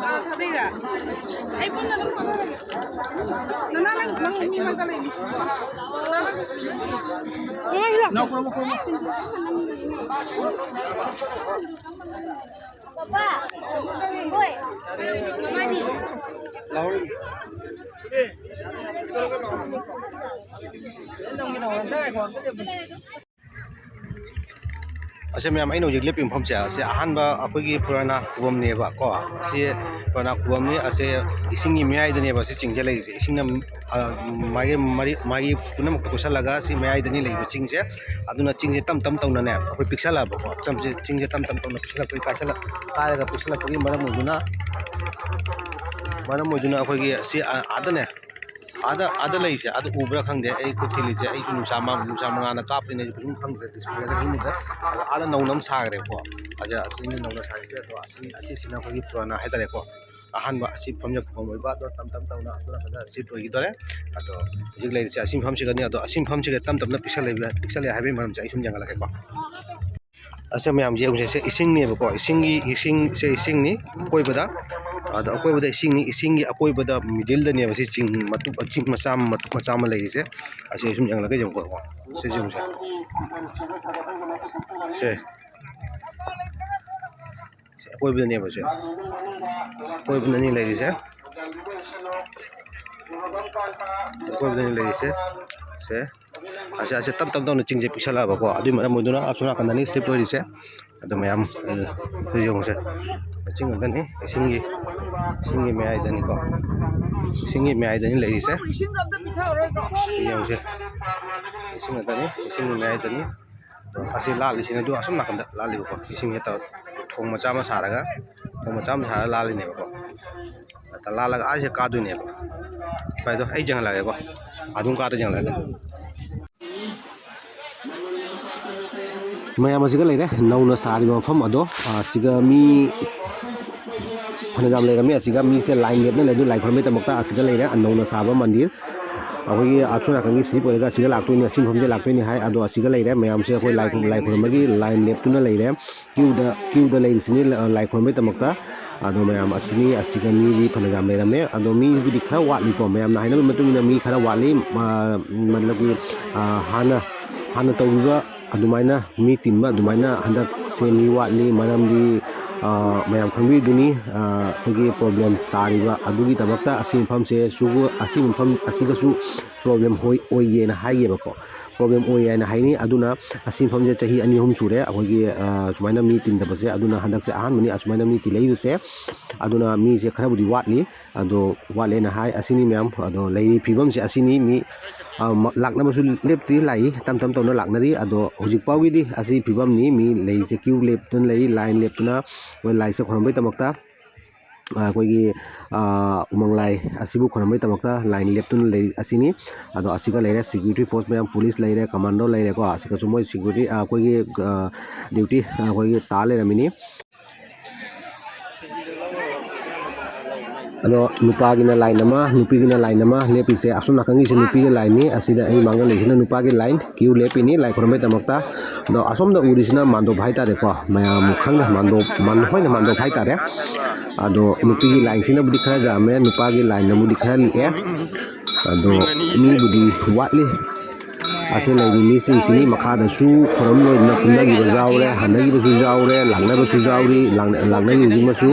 ꯑꯥ, ꯊꯥꯗꯩꯔꯥ? ꯑꯩ ꯄꯨꯟꯅ ꯑꯗꯨꯝ ꯊꯥꯗꯔꯒꯦ꯫ ꯅꯅꯥ, ꯅꯪ, ꯅꯪ ꯃꯤ ꯃꯔꯛꯇ ꯂꯩꯅꯤ꯫ ꯅꯅꯥ, ꯅꯪ ꯂꯥꯛꯑꯣ꯫ ꯄꯥꯄꯥ, ꯍꯣꯏ꯫ ꯃꯥꯅꯤ꯫ ꯑꯁꯦ ꯃꯌꯥꯝ, ꯑꯩꯅ ꯍꯧꯖꯤꯛ ꯂꯦꯞꯄꯤꯕ ꯃꯐꯝꯁꯦ, ꯑꯁꯤ ꯑꯍꯥꯟꯕ ꯑꯩꯈꯣꯏꯒꯤ ꯄꯨꯔꯥꯅꯥ ꯈꯨꯕꯝꯅꯦꯕ ꯀꯣ꯫ ꯑꯁꯤ ꯄꯨꯔꯥꯅꯥ ꯈꯨꯕꯝꯅꯤ꯫ ꯑꯁꯦ ꯏꯁꯤꯡꯒꯤ ꯃꯌꯥꯏꯗꯅꯦꯕ ꯁꯤ ꯆꯤꯡꯁꯦ ꯂꯩꯔꯤꯁꯦ꯫ ꯏꯁꯤꯡꯅ, ꯑ, ꯃꯥꯒꯤ ꯃꯔꯤ-, ꯃꯥꯒꯤ ꯄꯨꯝꯅꯃꯛꯇ ꯀꯣꯏꯁꯜꯂꯒ ꯁꯤ ꯃꯌꯥꯏꯗꯅꯤ ꯂꯩꯕ ꯆꯤꯡꯁꯦ꯫ ꯑꯗꯨꯅ ꯆꯤꯡꯁꯦ ꯇꯞ ꯇꯞ ꯇꯧꯅꯅꯦ ꯑꯩꯈꯣꯏ ꯄꯤꯛꯁꯜꯂꯛꯑꯕꯀꯣ꯫ ꯆꯤꯡꯁꯦ, ꯆꯤꯡꯁꯦ ꯇꯞ ꯇꯞ ꯇꯧꯅ ꯄꯤꯛꯁꯜꯂꯛꯄꯒꯤ, ꯀꯥꯏꯁꯜꯂꯛ-, ꯀꯥꯏꯔꯒ ꯄꯤꯛꯁꯜꯂꯛꯄꯒꯤ ꯃꯔꯝ ꯑꯣꯏꯗꯨꯅ, ꯃꯔꯝ ꯑꯣꯏꯗꯨꯅ ꯑꯩꯈꯣꯏꯒꯤ ꯁꯤ, ꯑ-, ꯑꯥꯗꯅꯦ, ꯑꯥꯗ, ꯑꯥꯗ ꯂꯩꯔꯤꯁꯦ, ꯑꯥꯗ ꯎꯕ꯭ꯔꯥ ꯈꯪꯗꯦ꯫ ꯑꯩ ꯈꯨꯠ ꯊꯤꯜꯂꯤꯁꯦ, ꯑꯩꯁꯨ ꯅꯨꯡꯁꯥ ꯃ-, ꯅꯨꯡꯁꯥ ꯃꯉꯥꯜꯅ ꯀꯥꯞꯄꯅꯤꯅ ꯑꯩꯁꯨ ꯀꯩꯁꯨꯝ ꯈꯪꯗ꯭ꯔꯦ, ꯗꯤꯁꯄ꯭ꯂꯦꯗ ꯀꯩꯁꯨꯝ ꯎꯗ꯭ꯔꯦ꯫ ꯑꯗꯣ ꯑꯥꯗ ꯅꯧꯅ ꯑꯃ ꯁꯥꯈ꯭ꯔꯦꯀꯣ꯫ ꯑꯗ ꯑꯁꯤꯅꯤ ꯅꯧꯅ ꯁꯥꯔꯤꯁꯦ꯫ ꯑꯗꯣ ꯑꯁꯤ, ꯑꯁꯤꯁꯤꯅ ꯑꯩꯈꯣꯏꯒꯤ ꯄꯨꯔꯥꯅꯥ ꯍꯥꯏꯇꯥꯔꯦꯀꯣ꯫ ꯑꯍꯥꯟꯕ ꯑꯁꯤ ꯐꯝꯖ ꯐꯝ ꯑꯣꯏꯕ, ꯑꯗꯣ ꯇꯞ ꯇꯞ ꯇꯧꯅ ꯑꯁꯣꯝ ꯅꯥꯀꯟꯗ ꯁꯤꯐ ꯑꯣꯏꯈꯤꯗꯣꯔꯦ꯫ ꯑꯗꯣ ꯍꯧꯖꯤꯛ ꯂꯩꯔꯤꯁꯦ ꯑꯁꯤ ꯃꯐꯝꯁꯤꯒꯅꯤ꯫ ꯑꯗꯣ ꯑꯁꯤ ꯃꯐꯝꯁꯤꯒ ꯇꯞ ꯇꯞꯅ ꯄꯤꯛꯁꯜꯂꯛꯏꯕ, ꯄꯤꯛꯁꯜꯂꯛꯑꯦ ꯍꯥꯏꯕꯒꯤ ꯃꯔꯝꯁꯦ ꯑꯩ ꯁꯨꯝ ꯌꯦꯡꯍꯜꯂꯛꯀꯦꯀꯣ꯫ ꯑꯁꯦ ꯃꯌꯥꯝ ꯌꯦꯡꯉꯨꯁꯦ, ꯁꯦ ꯏꯁꯤꯡꯅꯦꯕꯀꯣ, ꯏꯁꯤꯡꯒꯤ, ꯏꯁꯤꯡ, ꯁꯦ ꯏꯁꯤꯡꯅꯤ ꯑꯀꯣꯏꯕꯗ, ꯑꯗ ꯑꯀꯣꯏꯕꯗ ꯏꯁꯤꯡꯅꯤ, ꯏꯁꯤꯡꯒꯤ ꯑꯀꯣꯏꯕꯗ ꯃꯤꯗꯜꯗꯅꯦꯕ ꯁꯤ ꯆꯤꯡ ꯃꯇꯨ-, ꯆꯤꯡ ꯃꯆꯥ ꯑꯃ, ꯃꯇꯨ ꯃꯆꯥ ꯑꯃ ꯂꯩꯔꯤꯁꯦ꯫ ꯑꯁꯤ ꯁꯨꯝ ꯌꯦꯡꯂꯒ ꯌꯦꯡꯉꯨꯀꯣ, ꯁꯤ ꯌꯦꯡꯉꯨꯁꯦ, ꯁꯦ꯫ ꯑꯀꯣꯏꯕꯗꯅꯦꯕ ꯁꯦ꯫ ꯑꯀꯣꯏꯕꯗꯅꯤ ꯂꯩꯔꯤꯁꯦ꯫ ꯑꯀꯣꯏꯕꯗꯅꯤ ꯂꯩꯔꯤꯁꯦ꯫ ꯁꯦ꯫ ꯑꯁꯦ, ꯑꯁꯦ ꯇꯞ ꯇꯞ ꯇꯞꯅ ꯆꯤꯡꯁꯦ ꯄꯤꯛꯁꯜꯂꯛꯑꯕꯀꯣ꯫ ꯑꯗꯨꯏ ꯃꯔꯝ ꯑꯣꯏꯗꯨꯅ ꯑꯁꯣꯝ ꯅꯥꯀꯟꯗꯅꯤ slip ꯑꯣꯏꯔꯤꯁꯦ꯫ ꯑꯗꯣ ꯃꯌꯥꯝ, ꯑ, ꯁꯤ ꯌꯦꯡꯉꯨꯁꯦ꯫ ꯏꯁꯤꯡ ꯉꯥꯛꯇꯅꯤ꯫ ꯏꯁꯤꯡꯒꯤ, ꯏꯁꯤꯡꯒꯤ ꯃꯌꯥꯏꯗꯅꯤꯀꯣ꯫ ꯏꯁꯤꯡꯒꯤ ꯃꯌꯥꯏꯗꯅꯤ ꯂꯩꯔꯤꯁꯦ꯫ ꯁꯤ ꯌꯦꯡꯉꯨꯁꯦ꯫ ꯏꯁꯤꯡ ꯉꯥꯛꯇꯅꯤ꯫ ꯏꯁꯤꯡꯒꯤ ꯃꯌꯥꯏꯗꯅꯤ꯫ ꯑꯗꯣ ꯑꯁꯤ ꯂꯥꯜꯂꯤꯁꯤꯅ ꯑꯗꯨ ꯑꯁꯣꯝ ꯅꯥꯀꯟꯗ ꯂꯥꯜꯂꯤꯕꯀꯣ꯫ ꯏꯁꯤꯡꯁꯦ ꯇꯧ-, ꯊꯣꯡ ꯃꯆꯥ ꯑꯃ ꯁꯥꯔꯒ, ꯊꯣꯡ ꯃꯆꯥ ꯑꯃ ꯁꯥꯔꯒ ꯂꯥꯜꯂꯤꯅꯦꯕꯀꯣ꯫ ꯑꯗ ꯂꯥꯜꯂꯒ ꯑꯥ ꯁꯤꯗ ꯀꯥꯗꯣꯏꯅꯦꯕ꯫ ꯐꯔꯦ, ꯑꯗꯣ ꯑꯩ ꯌꯦꯡꯍꯜꯂꯛꯑꯒꯦꯀꯣ꯫ ꯑꯗꯨꯝ ꯀꯥꯗ ꯌꯦꯡꯍꯜꯂꯛꯑꯒꯦ꯫ ꯃꯌꯥꯝ ꯑꯁꯤꯒ ꯂꯩꯔꯦ, ꯅꯧꯅ ꯁꯥꯔꯤꯕ ꯃꯐꯝ ꯑꯗꯣ꯫ ꯑ, ꯁꯤꯒ ꯃꯤ ꯐꯅꯌꯥꯝ ꯂꯩꯔꯝꯃꯤ꯫ ꯑꯁꯤꯒ ꯃꯤꯁꯦ line ꯂꯦꯞꯅ ꯂꯩ, ꯑꯗꯨ ꯂꯥꯏ ꯈꯨꯔꯨꯝꯕꯩꯗꯃꯛꯇ ꯑꯁꯤꯒ ꯂꯩꯔꯦ꯫ ꯑ, ꯅꯧꯅ ꯁꯥꯕ ꯃꯟꯗꯤꯔ꯫ ꯑꯩꯈꯣꯏꯒꯤ ꯑꯁꯣꯝ ꯅꯥꯀꯟꯒꯤ slip ꯑꯣꯏꯔꯒ ꯑꯁꯤꯒ ꯂꯥꯛꯇꯣꯏꯅꯤ, ꯑꯁꯤ ꯃꯐꯝꯁꯦ ꯂꯥꯛꯇꯣꯏꯅꯤ ꯍꯥꯏ꯫ ꯑꯗꯣ ꯑꯁꯤꯒ ꯂꯩꯔꯦ꯫ ꯃꯌꯥꯝꯁꯦ ꯑꯩꯈꯣꯏ ꯂꯥꯏ, ꯂꯥꯏ ꯈꯨꯔꯨꯝꯕꯒꯤ line ꯂꯦꯞꯇꯨꯅ ꯂꯩꯔꯦ꯫ Queueꯗ, queueꯗ ꯂꯩꯔꯤꯁꯤꯅꯤ, ꯂ-, ꯂꯥꯏ ꯈꯨꯔꯨꯝꯕꯩꯗꯃꯛꯇ꯫ ꯑꯗꯣ ꯃꯌꯥꯝ ꯑꯁꯤꯅꯤ, ꯑꯁꯤꯒ ꯃꯤꯗꯤ ꯐꯅꯌꯥꯝ ꯂꯩꯔꯝꯃꯦ꯫ ꯑꯗꯣ ꯃꯤꯕꯨꯗꯤ ꯈꯔ ꯋꯥꯠꯂꯤꯀꯣ, ꯃꯌꯥꯝꯅ ꯍꯥꯏꯅꯕꯒꯤ ꯃꯇꯨꯡ ꯏꯟꯅ ꯃꯤ ꯈꯔ ꯋꯥꯠꯂꯤ꯫ ꯃ-, ꯃꯇꯂꯕꯀꯤ, ꯑ, ꯍꯥꯟꯅ, ꯍꯥꯟꯅ ꯇꯧꯈꯤꯕ ꯑꯗꯨꯃꯥꯏꯅ ꯃꯤ ꯇꯤꯟꯕ ꯑꯗꯨꯃꯥꯏꯅ ꯍꯟꯗꯛꯁꯦ ꯃꯤ ꯋꯥꯠꯂꯤ꯫ ꯃꯔꯝꯗꯤ, ꯑ, ꯃꯌꯥꯝ ꯈꯪꯕꯤꯗꯨꯅꯤ, ꯑ, ꯑꯩꯈꯣꯏꯒꯤ problem ꯇꯥꯔꯤꯕ ꯑꯗꯨꯒꯤꯗꯃꯛꯇ ꯑꯁꯤ ꯃꯐꯝꯁꯦ ꯁꯨꯒꯨ-, ꯑꯁꯤ ꯃꯐꯝ ꯑꯁꯤꯗꯁꯨ problem ꯍꯣꯏ, ꯑꯣꯏꯌꯦꯅ ꯍꯥꯏꯌꯦꯕꯀꯣ꯫ Problem ꯑꯣꯏ ꯍꯥꯏꯅ ꯍꯥꯏꯅꯩ꯫ ꯑꯗꯨꯅ ꯑꯁꯤ ꯃꯐꯝꯁꯦ ꯆꯍꯤ ꯑꯅꯤ ꯑꯍꯨꯝ ꯁꯨꯔꯦ ꯑꯩꯈꯣꯏꯒꯤ, ꯑ, ꯁꯨꯃꯥꯏꯅ ꯃꯤ ꯇꯤꯟꯗꯕꯁꯦ꯫ ꯑꯗꯨꯅ ꯍꯟꯗꯛꯁꯦ ꯑꯍꯥꯟꯕꯅꯤ ꯑꯁꯨꯃꯥꯏꯅ ꯃꯤ ꯇꯤꯜꯂꯛꯏꯕꯁꯦ꯫ ꯑꯗꯨꯅ ꯃꯤꯁꯦ ꯈꯔꯕꯨꯗꯤ ꯋꯥꯠꯂꯤ, ꯑꯗꯣ ꯋꯥꯠꯂꯦꯅ ꯍꯥꯏ꯫ ꯑꯁꯤꯅꯤ ꯃꯌꯥꯝ, ꯑꯗꯣ ꯂꯩꯔꯤ ꯐꯤꯕꯝꯁꯦ ꯑꯁꯤꯅꯤ꯫ ꯃꯤ, ꯑ, ꯃ-, ꯂꯥꯛꯅꯕꯁꯨ ꯂꯦꯞꯇꯤ ꯂꯥꯛꯏ, ꯇꯞ ꯇꯞ ꯇꯞꯅ ꯂꯥꯛꯅꯔꯤ꯫ ꯑꯗꯣ ꯍꯧꯖꯤꯛ ꯐꯥꯎꯒꯤꯗꯤ ꯑꯁꯤ ꯐꯤꯕꯝꯅꯤ꯫ ꯃꯤ ꯂꯩꯁꯦ queue ꯂꯦꯞꯇꯨꯅ ꯂꯩ, line ꯂꯦꯞꯇꯨꯅ ꯃꯣꯏ ꯂꯥꯏꯁꯦ ꯈꯣꯏꯔꯝꯕꯩꯗꯃꯛꯇ꯫ ꯑꯩꯈꯣꯏꯒꯤ, ꯑ, ꯎꯃꯪ ꯂꯥꯏ ꯑꯁꯤꯕꯨ ꯈꯣꯏꯔꯝꯕꯩꯗꯃꯛꯇ line ꯂꯦꯞꯇꯨꯅ ꯂꯩꯔꯤ ꯑꯁꯤꯅꯤ꯫ ꯑꯗꯣ ꯑꯁꯤꯒ ꯂꯩꯔꯦ, security force ꯃꯌꯥꯝ, police ꯂꯩꯔꯦꯀꯣ, ꯑꯁꯤꯒꯁꯨ ꯃꯣꯏ security, ꯑ, ꯑꯩꯈꯣꯏꯒꯤ, ꯑ, duty, ꯑ, ꯑꯩꯈꯣꯏꯒꯤ ꯇꯥ ꯂꯩꯔꯝꯃꯤꯅꯤ꯫ ꯑꯗꯣ ꯅꯨꯄꯥꯒꯤꯅ line ꯑꯃ, ꯅꯨꯄꯤꯒꯤꯅ line ꯑꯃ ꯂꯦꯞꯄꯤꯁꯦ꯫ ꯑꯁꯣꯝ ꯅꯥꯀꯟꯒꯤꯁꯦ ꯅꯨꯄꯤꯒꯤ lineꯅꯤ, ꯑꯁꯤꯗ ꯑꯩ ꯃꯥꯡꯗ ꯂꯩꯁꯤꯅ ꯅꯨꯄꯥꯒꯤ line꯫ Queue ꯂꯦꯞꯄꯤꯅꯤ ꯂꯥꯏ ꯈꯨꯔꯨꯝꯕꯩꯗꯃꯛꯇ꯫ ꯑꯗꯣ ꯑꯁꯣꯝꯗ ꯎꯔꯤꯁꯤꯅ ꯃꯥꯟꯗꯣꯞ ꯍꯥꯏꯇꯥꯔꯦꯀꯣ, ꯃꯌꯥꯝ ꯈꯪꯅ ꯃꯥꯟꯗꯣꯞ, ꯃꯥꯟ-, ꯍꯣꯏꯅ ꯃꯥꯟꯗꯣꯞ ꯍꯥꯏꯇꯥꯔꯦ꯫ ꯑꯗꯣ ꯅꯨꯄꯤꯒꯤ lineꯁꯤꯅꯕꯨꯗꯤ ꯈꯔ ꯌꯥꯝꯃꯦ, ꯅꯨꯄꯥꯒꯤ lineꯅꯕꯨꯗꯤ ꯈꯔ ꯂꯤꯛꯑꯦ꯫ ꯑꯗꯣ ꯃꯤꯕꯨꯗꯤ ꯋꯥꯠꯂꯤ꯫ ꯑꯁꯤ ꯂꯩꯔꯤꯕ ꯃꯤꯁꯤꯡꯁꯤꯅꯤ꯫ ꯃꯈꯥꯗꯁꯨ ꯈꯨꯔꯝ ꯂꯣꯏꯗꯅ ꯀꯨꯝꯅꯈꯤꯕ ꯌꯥꯎꯔꯦ, ꯍꯟꯅꯈꯤꯕꯁꯨ ꯌꯥꯎꯔꯦ, ꯂꯥꯛꯅꯕꯁꯨ ꯌꯥꯎꯔꯤ, ꯂꯥꯛꯅ-, ꯂꯥꯛꯅꯔꯤꯕꯁꯤꯡꯃꯁꯨ꯫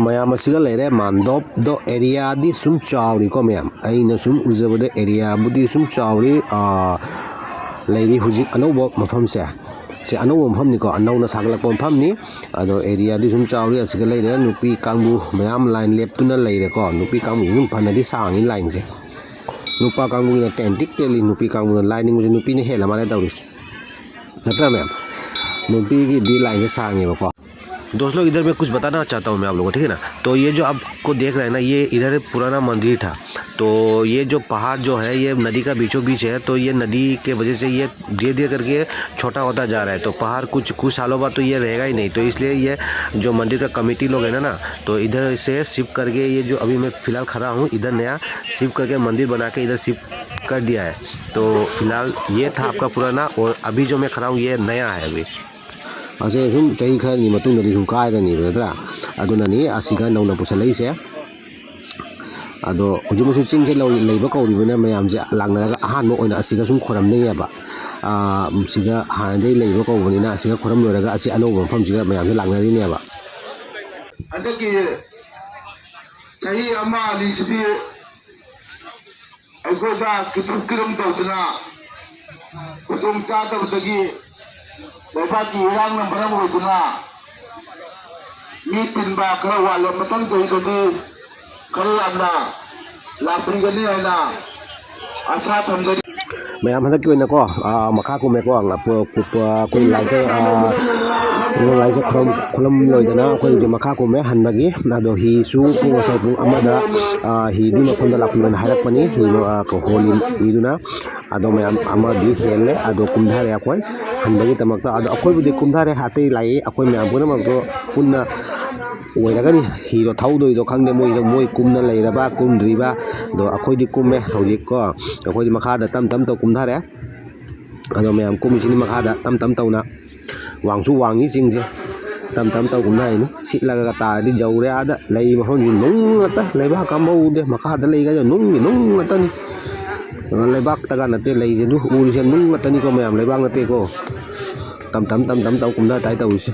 ꯃꯌꯥꯝ ꯑꯁꯤꯒ ꯂꯩꯔꯦ ꯃꯥꯟꯗꯣꯞꯗꯣ꯫ ꯑꯦꯔꯤꯌꯥꯗꯤ ꯁꯨꯝ ꯆꯥꯎꯔꯤꯀꯣ ꯃꯌꯥꯝ, ꯑꯩꯅ ꯁꯨꯝ ꯎꯖꯕꯗ ꯑꯦꯔꯤꯌꯥꯕꯨꯗꯤ ꯁꯨꯝ ꯆꯥꯎꯔꯤ꯫ ꯑꯥ, ꯂꯩꯔꯤ ꯍꯧꯖꯤꯛ ꯑꯅꯧꯕ ꯃꯐꯝꯁꯦ, ꯁꯤ ꯑꯅꯧꯕ ꯃꯐꯝꯅꯤꯀꯣ, ꯅꯧꯅ ꯁꯥꯒꯠꯂꯛꯄ ꯃꯐꯝꯅꯤ꯫ ꯑꯗꯣ ꯑꯦꯔꯤꯌꯥꯗꯤ ꯁꯨꯝ ꯆꯥꯎꯔꯤ꯫ ꯑꯁꯤꯒ ꯂꯩꯔꯦ ꯅꯨꯄꯤ ꯀꯥꯡꯕꯨ ꯃꯌꯥꯝ line ꯂꯦꯞꯇꯨꯅ ꯂꯩꯔꯦꯀꯣ꯫ ꯅꯨꯄꯤ ꯀꯥꯡꯕꯨ ꯑꯗꯨꯝ ꯐꯅꯗꯤ ꯁꯥꯡꯉꯤ lineꯁꯦ꯫ ꯅꯨꯄꯥ ꯀꯥꯡꯕꯨꯒꯤꯅ ꯇꯦꯟ ꯇꯤꯛ ꯇꯦꯜꯂꯤ, ꯅꯨꯄꯤ ꯀꯥꯡꯕꯨꯅ line ꯅꯤꯡꯕꯁꯦ ꯅꯨꯄꯤꯅ ꯍꯦꯜꯂ ꯃꯥꯜꯂꯦ ꯇꯧꯔꯤꯁꯦ, ꯅꯠꯇ꯭ꯔꯥ ꯃꯌꯥꯝ? ꯅꯨꯄꯤꯒꯤꯗꯤ lineꯁꯦ ꯁꯥꯡꯉꯦꯕꯀꯣ꯫ दोस्त लोग, इधर मैं कुछ बताना चाहता हूँ मैं आप लोगों को, ठीक है ना? तो ये जो आपको देख रहे हैं ना, ये इधर पुराना मंदिर था। तो ये जो पहाड़ जो है, ये नदी का बीचों बीच है, तो ये नदी के वजह से ये धीरे धीरे करके छोटा होता जा रहा है। तो पहाड़ कुछ, कुछ सालों बाद तो ये रहेगा ही नहीं, तो इसलिए ये जो मंदिर का कमेटी लोग है ना ना, तो इधर से शिफ्ट करके, ये जो अभी मैं फिलहाल खड़ा हूँ, इधर नया शिफ्ट करके मंदिर बना के इधर शिफ्ट कर दिया है। तो फिलहाल ये था आपका पुराना, और अभी जो मैं खड़ा हूँ, ये नया है अभी। ꯑꯁꯦ ꯁꯨꯝ ꯆꯍꯤ ꯈꯔꯅꯤ ꯃꯇꯨꯡꯗꯗꯤ ꯁꯨꯝ ꯀꯥꯏꯔꯅꯤꯕ, ꯅꯠꯇ꯭ꯔꯥ? ꯑꯗꯨꯅꯅꯤ ꯑꯁꯤꯒ ꯅꯧꯅ ꯄꯨꯁꯜꯂꯛꯏꯁꯦ꯫ ꯑꯗꯣ ꯍꯧꯖꯤꯛꯃꯛꯁꯨ ꯆꯤꯡꯁꯦ ꯂꯧ-, ꯂꯩꯕ ꯀꯧꯔꯤꯕꯅ ꯃꯌꯥꯝꯁꯦ ꯂꯥꯛꯅꯔꯒ ꯑꯍꯥꯟꯕ ꯑꯣꯏꯅ ꯑꯁꯤꯒ ꯁꯨꯝ ꯈꯣꯏꯔꯝꯅꯩꯌꯦꯕ꯫ ꯑꯥ, ꯁꯤꯒ ꯍꯥꯟꯅꯗꯒꯤ ꯂꯩꯕ ꯀꯧꯕꯅꯤꯅ ꯑꯁꯤꯒ ꯈꯣꯏꯔꯝ ꯂꯣꯏꯔꯒ ꯑꯁꯤ ꯑꯅꯧꯕ ꯃꯐꯝꯁꯤꯒ ꯃꯌꯥꯝꯁꯦ ꯂꯥꯛꯅꯔꯤꯅꯦꯕ꯫ ꯍꯟꯗꯛꯀꯤ ꯆꯍꯤ ꯑꯃ ꯑꯅꯤꯁꯤꯗꯤ ꯑꯩꯈꯣꯏꯗ ꯀꯤꯊꯣꯛ ꯀꯤꯔꯝ ꯇꯧꯗꯅ, ꯈꯨꯗꯣꯡ ꯆꯥꯗꯕꯗꯒꯤ ꯂꯩꯕꯥꯛꯀꯤ ꯏꯔꯥꯡꯅ ꯃꯔꯝ ꯑꯣꯏꯗꯨꯅ ꯃꯤ ꯇꯤꯟꯕ ꯈꯔ ꯋꯥꯠꯂꯦ꯫ ꯃꯊꯪ ꯆꯍꯤꯗꯗꯤ ꯈꯔ ꯌꯥꯝꯅ ꯂꯥꯛꯄꯤꯒꯅꯤ ꯍꯥꯏꯅ ꯑꯁꯥ ꯊꯝꯖꯔꯤ꯫ ꯃꯌꯥꯝ ꯍꯟꯗꯛꯀꯤ ꯑꯣꯏꯅꯀꯣ, ꯑꯥ, ꯃꯈꯥ ꯀꯨꯝꯃꯦꯀꯣ꯫ ꯉ-, ꯄꯨ-, ꯄꯨ-, ꯑꯩꯈꯣꯏ ꯂꯥꯏꯁꯦ, ꯑꯥ, ꯂꯥꯏꯁꯦ ꯈꯨꯔꯨꯝ-, ꯈꯨꯔꯨꯝ ꯂꯣꯏꯗꯅ ꯑꯩꯈꯣꯏ ꯍꯧꯖꯤꯛ ꯃꯈꯥ ꯀꯨꯝꯃꯦ ꯍꯟꯕꯒꯤ꯫ ꯑꯗꯣ ꯍꯤꯁꯨ ꯄꯨꯡ, ꯉꯁꯥꯏ ꯄꯨꯡ ꯑꯃꯗ, ꯑꯥ, ꯍꯤꯗꯨꯒꯤ ꯃꯐꯝꯗ ꯂꯥꯛꯄꯤꯌꯣꯅ ꯍꯥꯏꯔꯛꯄꯅꯤ, ꯍꯤ-, ꯑꯥ, ꯍꯣꯜꯂꯤ ꯃꯤꯗꯨꯅ꯫ ꯑꯗꯣ ꯃꯌꯥꯝ ꯑꯃꯗꯤ ꯍꯦꯜꯂꯦ꯫ ꯑꯗꯣ ꯀꯨꯝꯊꯔꯦ ꯑꯩꯈꯣꯏ ꯍꯟꯕꯒꯤꯗꯃꯛꯇ꯫ ꯑꯗꯣ ꯑꯩꯈꯣꯏꯕꯨꯗꯤ ꯀꯨꯝꯊꯔꯦ, ꯑꯇꯩ ꯂꯥꯛꯏ ꯑꯩꯈꯣꯏ ꯃꯌꯥꯝ ꯄꯨꯝꯅꯃꯛꯇꯣ ꯄꯨꯟꯅ ꯑꯣꯏꯔꯒꯅꯤ ꯍꯤꯗꯣ ꯊꯧꯗꯣꯏꯗꯣ꯫ ꯈꯪꯗꯦ ꯃꯣꯏꯗꯣ, ꯃꯣꯏ ꯀꯨꯝꯅ ꯂꯩꯔꯕ ꯀꯨꯝꯗ꯭ꯔꯤꯕ꯫ ꯑꯗꯣ ꯑꯩꯈꯣꯏꯗꯤ ꯀꯨꯝꯃꯦ ꯍꯧꯖꯤꯛꯀꯣ꯫ ꯑꯩꯈꯣꯏꯗꯤ ꯃꯈꯥꯗ ꯇꯝ ꯇꯝ ꯇꯧ ꯀꯨꯝꯊꯔꯦ꯫ ꯑꯗꯣ ꯃꯌꯥꯝ ꯀꯨꯝꯃꯤꯁꯤꯅꯤ ꯃꯈꯥꯗ ꯇꯝ ꯇꯝ ꯇꯧꯅ꯫ ꯋꯥꯡꯁꯨ ꯋꯥꯡꯉꯤ ꯆꯤꯡꯁꯦ꯫ ꯇꯝ ꯇꯝ ꯇꯧ ꯀꯨꯝꯊꯔꯤꯅꯤ꯫ ꯁꯤꯠꯂꯒ ꯇꯥꯔꯗꯤ ꯌꯧꯔꯦ ꯑꯥꯗ꯫ ꯂꯩꯔꯤ ꯃꯐꯝꯁꯤ ꯅꯨꯡ ꯉꯥꯛꯇ, ꯂꯩꯕꯥꯛ ꯑꯝꯐꯥꯎ ꯎꯗꯦ꯫ ꯃꯈꯥꯗ ꯂꯩꯒꯥꯏꯗꯣ ꯅꯨꯡꯒꯤ ꯅꯨꯡ ꯉꯥꯛꯇꯅꯤ꯫ ꯂꯩꯕꯥꯛꯇꯒ ꯅꯠꯇꯦ ꯂꯩꯁꯦ꯫ ꯑꯗꯨ ꯎꯔꯤꯁꯦ ꯅꯨꯡ ꯉꯥꯛꯇꯅꯤꯀꯣ ꯃꯌꯥꯝ, ꯂꯩꯕꯥꯛ ꯅꯠꯇꯦꯀꯣ꯫ ꯇꯝ ꯇꯝ ꯇꯝ ꯇꯝ ꯇꯧ ꯀꯨꯝꯊ ꯇꯥꯏ ꯇꯧꯔꯤꯁꯦ꯫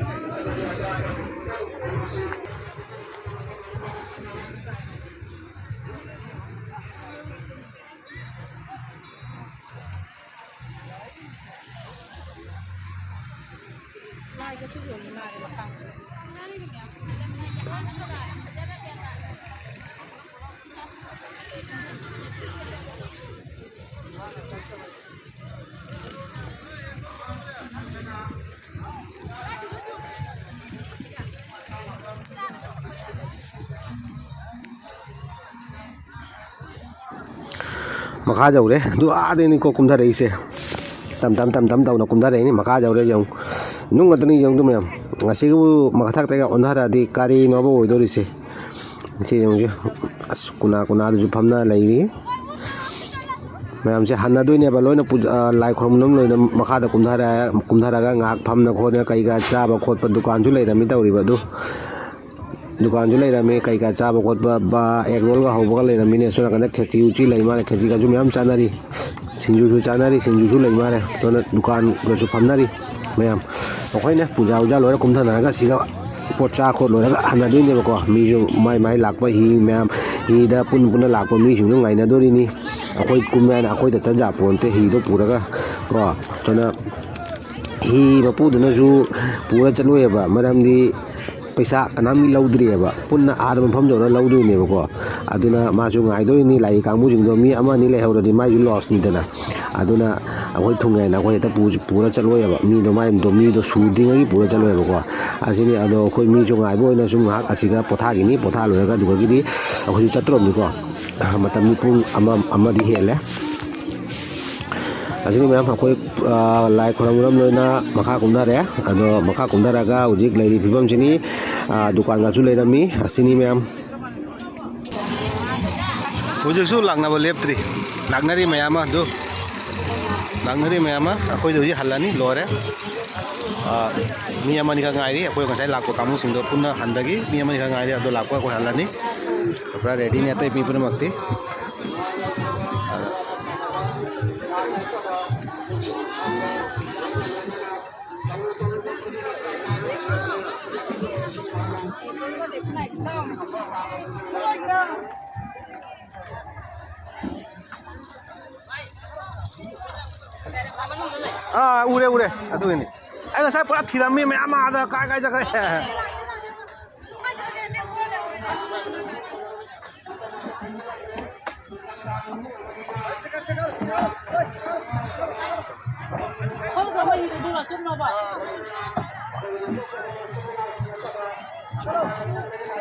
ꯃꯈꯥ ꯌꯧꯔꯦ꯫ ꯑꯗꯨ ꯑꯥꯗꯩꯅꯤꯀꯣ ꯀꯨꯝꯊꯔꯛꯏꯁꯦ꯫ ꯇꯝ ꯇꯝ ꯇꯝ ꯇꯝ ꯇꯧꯅ ꯀꯨꯝꯊꯔꯛꯏꯅꯤ꯫ ꯃꯈꯥ ꯌꯧꯔꯦ ꯌꯦꯡꯉꯨ꯫ ꯅꯨꯡ ꯉꯥꯛꯇꯅꯤ ꯌꯦꯡꯉꯨ ꯃꯌꯥꯝ꯫ ꯉꯁꯤꯕꯨ ꯃꯊꯛꯇꯒ ꯑꯣꯟꯊꯔꯛꯑꯗꯤ ꯀꯔꯤꯅꯣꯕ ꯑꯣꯏꯗꯣꯔꯤꯁꯦ? ꯁꯤ ꯌꯦꯡꯉꯨꯁꯦ꯫ ꯑꯁ, ꯀꯨꯅꯥ ꯀꯨꯅꯥꯗꯨꯁꯨ ꯐꯝꯅ ꯂꯩꯔꯤ꯫ ꯃꯌꯥꯝꯁꯦ ꯍꯟꯅꯗꯣꯏꯅꯦꯕ ꯂꯣꯏꯅ ꯄꯨ-, ꯑ, ꯂꯥꯏ ꯈꯨꯔꯨꯝꯐꯝ ꯂꯣꯏꯅ ꯃꯈꯥꯗ ꯀꯨꯝꯊꯔꯦ-, ꯀꯨꯝꯊꯔꯒ ꯉꯥꯏꯍꯥꯛ ꯐꯝꯅ ꯈꯣꯠꯅ ꯀꯩꯀꯥ ꯆꯥꯕ ꯈꯣꯠꯄ ꯗꯨꯀꯥꯟꯁꯨ ꯂꯩꯔꯝꯃꯤ ꯇꯧꯔꯤꯕ ꯑꯗꯨ꯫ ꯗꯨꯀꯥꯟꯁꯨ ꯂꯩꯔꯝꯃꯤ, ꯀꯩꯀꯥ ꯆꯥꯕ ꯈꯣꯠꯄ, ꯕꯥ, ꯑꯦꯒ ꯔꯣꯜꯒ ꯍꯧꯕꯒ ꯂꯩꯔꯝꯃꯤꯅꯦ꯫ ꯁꯣꯝ ꯅꯥꯀꯟꯗ ꯈꯦꯆꯤ ꯎꯆꯤ ꯂꯩ ꯃꯥꯜꯂꯦ, ꯈꯦꯆꯤꯒꯁꯨ ꯃꯌꯥꯝ ꯆꯥꯅꯔꯤ, ꯁꯤꯡꯖꯨꯁꯨ ꯆꯥꯅꯔꯤ, ꯁꯤꯡꯖꯨꯁꯨ ꯂꯩ ꯃꯥꯜꯂꯦ꯫ ꯁꯣꯝꯗ ꯗꯨꯀꯥꯟꯒꯁꯨ ꯐꯝꯅꯔꯤ ꯃꯌꯥꯝ꯫ ꯑꯩꯈꯣꯏꯅ ꯄꯨꯖꯥ ꯎꯖꯥ ꯂꯣꯏꯔ ꯀꯨꯝꯊꯅꯔꯒ ꯁꯤꯗ ꯄꯣꯠ ꯆꯥ ꯈꯣꯠ ꯂꯣꯏꯔꯒ ꯍꯟꯅꯗꯣꯏꯅꯦꯕꯀꯣ꯫ ꯃꯤꯁꯨ ꯃꯥꯏ ꯃꯥꯏ ꯂꯥꯛꯄ ꯍꯤ ꯃꯌꯥꯝ, ꯍꯤꯗ ꯄꯨꯟ ꯄꯨꯟꯅ ꯂꯥꯛꯄ ꯃꯤꯁꯤꯡꯁꯨ ꯉꯥꯏꯅꯗꯣꯔꯤꯅꯤ꯫ ꯑꯩꯈꯣꯏ ꯀꯨꯝꯃꯦ ꯍꯥꯏꯅ ꯑꯩꯈꯣꯏꯗ ꯆꯠ ꯌꯥꯄꯣꯟꯇꯦ ꯍꯤꯗꯣ ꯄꯨꯔꯒ ꯀꯣ꯫ ꯑꯗꯨꯅ ꯍꯤ ꯃꯄꯨꯗꯨꯅꯁꯨ ꯄꯨꯔ ꯆꯠꯂꯣꯏꯕ, ꯃꯔꯝꯗꯤ ꯄꯩꯁꯥ ꯀꯅꯥꯝꯒꯤ ꯂꯧꯗ꯭ꯔꯤꯑꯕ, ꯄꯨꯟꯅ ꯑꯥꯗ ꯃꯐꯝ ꯌꯧꯔꯒ ꯂꯧꯗꯣꯏꯅꯦꯕꯀꯣ꯫ ꯑꯗꯨꯅ ꯃꯥꯁꯨ ꯉꯥꯏꯗꯣꯏꯅꯤ, ꯂꯥꯛꯏ ꯀꯥꯡꯕꯨꯁꯤꯡꯗꯣ ꯃꯤ ꯑꯃ ꯑꯅꯤ ꯂꯩꯍꯧꯔꯗꯤ ꯃꯥꯏꯁꯨ ꯂꯣꯁꯅꯤꯗꯅ꯫ ꯑꯗꯨꯅ ꯑꯩꯈꯣꯏ ꯊꯨꯡꯉꯦꯅ ꯑꯩꯈꯣꯏ ꯍꯦꯛꯇ ꯄꯨ-, ꯄꯨꯔ ꯆꯠꯂꯣꯏꯕ, ꯃꯤꯗꯣ ꯃꯥꯏꯗꯣ ꯃꯤꯗꯣ ꯁꯨꯗ꯭ꯔꯤꯉꯩꯒꯤ ꯄꯨꯔ ꯆꯠꯂꯣꯏꯕꯀꯣ꯫ ꯑꯁꯤꯅꯤ꯫ ꯑꯗꯣ ꯑꯩꯈꯣꯏ ꯃꯤꯁꯨ ꯉꯥꯏꯕ ꯑꯣꯏꯅ ꯁꯨꯝ ꯉꯥꯏꯍꯥꯛ ꯑꯁꯤꯒ ꯄꯣꯊꯥꯈꯤꯅꯤ, ꯄꯣꯊꯥ ꯂꯣꯏꯔꯒ ꯑꯗꯨꯗꯒꯤꯗꯤ ꯑꯩꯈꯣꯏꯁꯨ ꯆꯠꯇ꯭ꯔꯣꯕꯅꯤꯀꯣ꯫ ꯃꯇꯝꯗꯤ ꯄꯨꯡ ꯑꯃ, ꯑꯃꯗꯤ ꯍꯦꯜꯂꯦ꯫ ꯑꯁꯤꯅꯤ ꯃꯌꯥꯝ, ꯑꯩꯈꯣꯏ, ꯑ, ꯂꯥꯏ ꯈꯨꯔꯝ ꯈꯨꯔꯝ ꯂꯣꯏꯅ ꯃꯈꯥ ꯀꯨꯝꯊꯔꯦ꯫ ꯑꯗꯣ ꯃꯈꯥ ꯀꯨꯝꯊꯔꯒ ꯍꯧꯖꯤꯛ ꯂꯩꯔꯤ ꯐꯤꯕꯝꯁꯤꯅꯤ꯫ ꯑ, ꯗꯨꯀꯥꯟꯒꯁꯨ ꯂꯩꯔꯝꯃꯤ꯫ ꯑꯁꯤꯅꯤ ꯃꯌꯥꯝ꯫ ꯍꯧꯖꯤꯛꯁꯨ ꯂꯥꯛꯅꯕ ꯂꯦꯞꯇ꯭ꯔꯤ꯫ ꯂꯥꯛꯅꯔꯤ ꯃꯌꯥꯝ ꯑꯃ ꯑꯗꯨ꯫ ꯂꯥꯛꯅꯔꯤ ꯃꯌꯥꯝ ꯑꯃ꯫ ꯑꯩꯈꯣꯏꯗ ꯍꯧꯖꯤꯛ ꯍꯜꯂꯅꯤ, ꯂꯣꯏꯔꯦ꯫ ꯑ, ꯃꯤ ꯑꯃꯅꯤꯈꯛ ꯉꯥꯏꯔꯤ꯫ ꯑꯩꯈꯣꯏ ꯉꯁꯥꯏ ꯂꯥꯛꯄ ꯀꯥꯡꯕꯨꯁꯤꯡꯗꯣ ꯄꯨꯟꯅ ꯍꯟꯕꯒꯤ ꯃꯤ ꯑꯃꯅꯤꯈꯛ ꯉꯥꯏꯔꯤ꯫ ꯑꯗꯣ ꯂꯥꯛꯄ ꯑꯩꯈꯣꯏ ꯍꯜꯂꯅꯤ꯫ ꯄꯨꯔꯥ ꯔꯦꯗꯤꯅꯤ ꯑꯇꯩ ꯃꯤ ꯄꯨꯝꯅꯃꯛꯇꯤ꯫ ꯑꯥ, ꯎꯔꯦ, ꯎꯔꯦ꯫ ꯑꯗꯨꯒꯤꯅꯤ꯫ ꯑꯩ ꯉꯁꯥꯏ ꯄꯨꯔꯥ ꯊꯤꯔꯝꯃꯤ, ꯃꯌꯥꯝ ꯑꯥꯗ ꯀꯥꯏ ꯀꯥꯏ ꯆꯠꯈ꯭ꯔꯦ꯫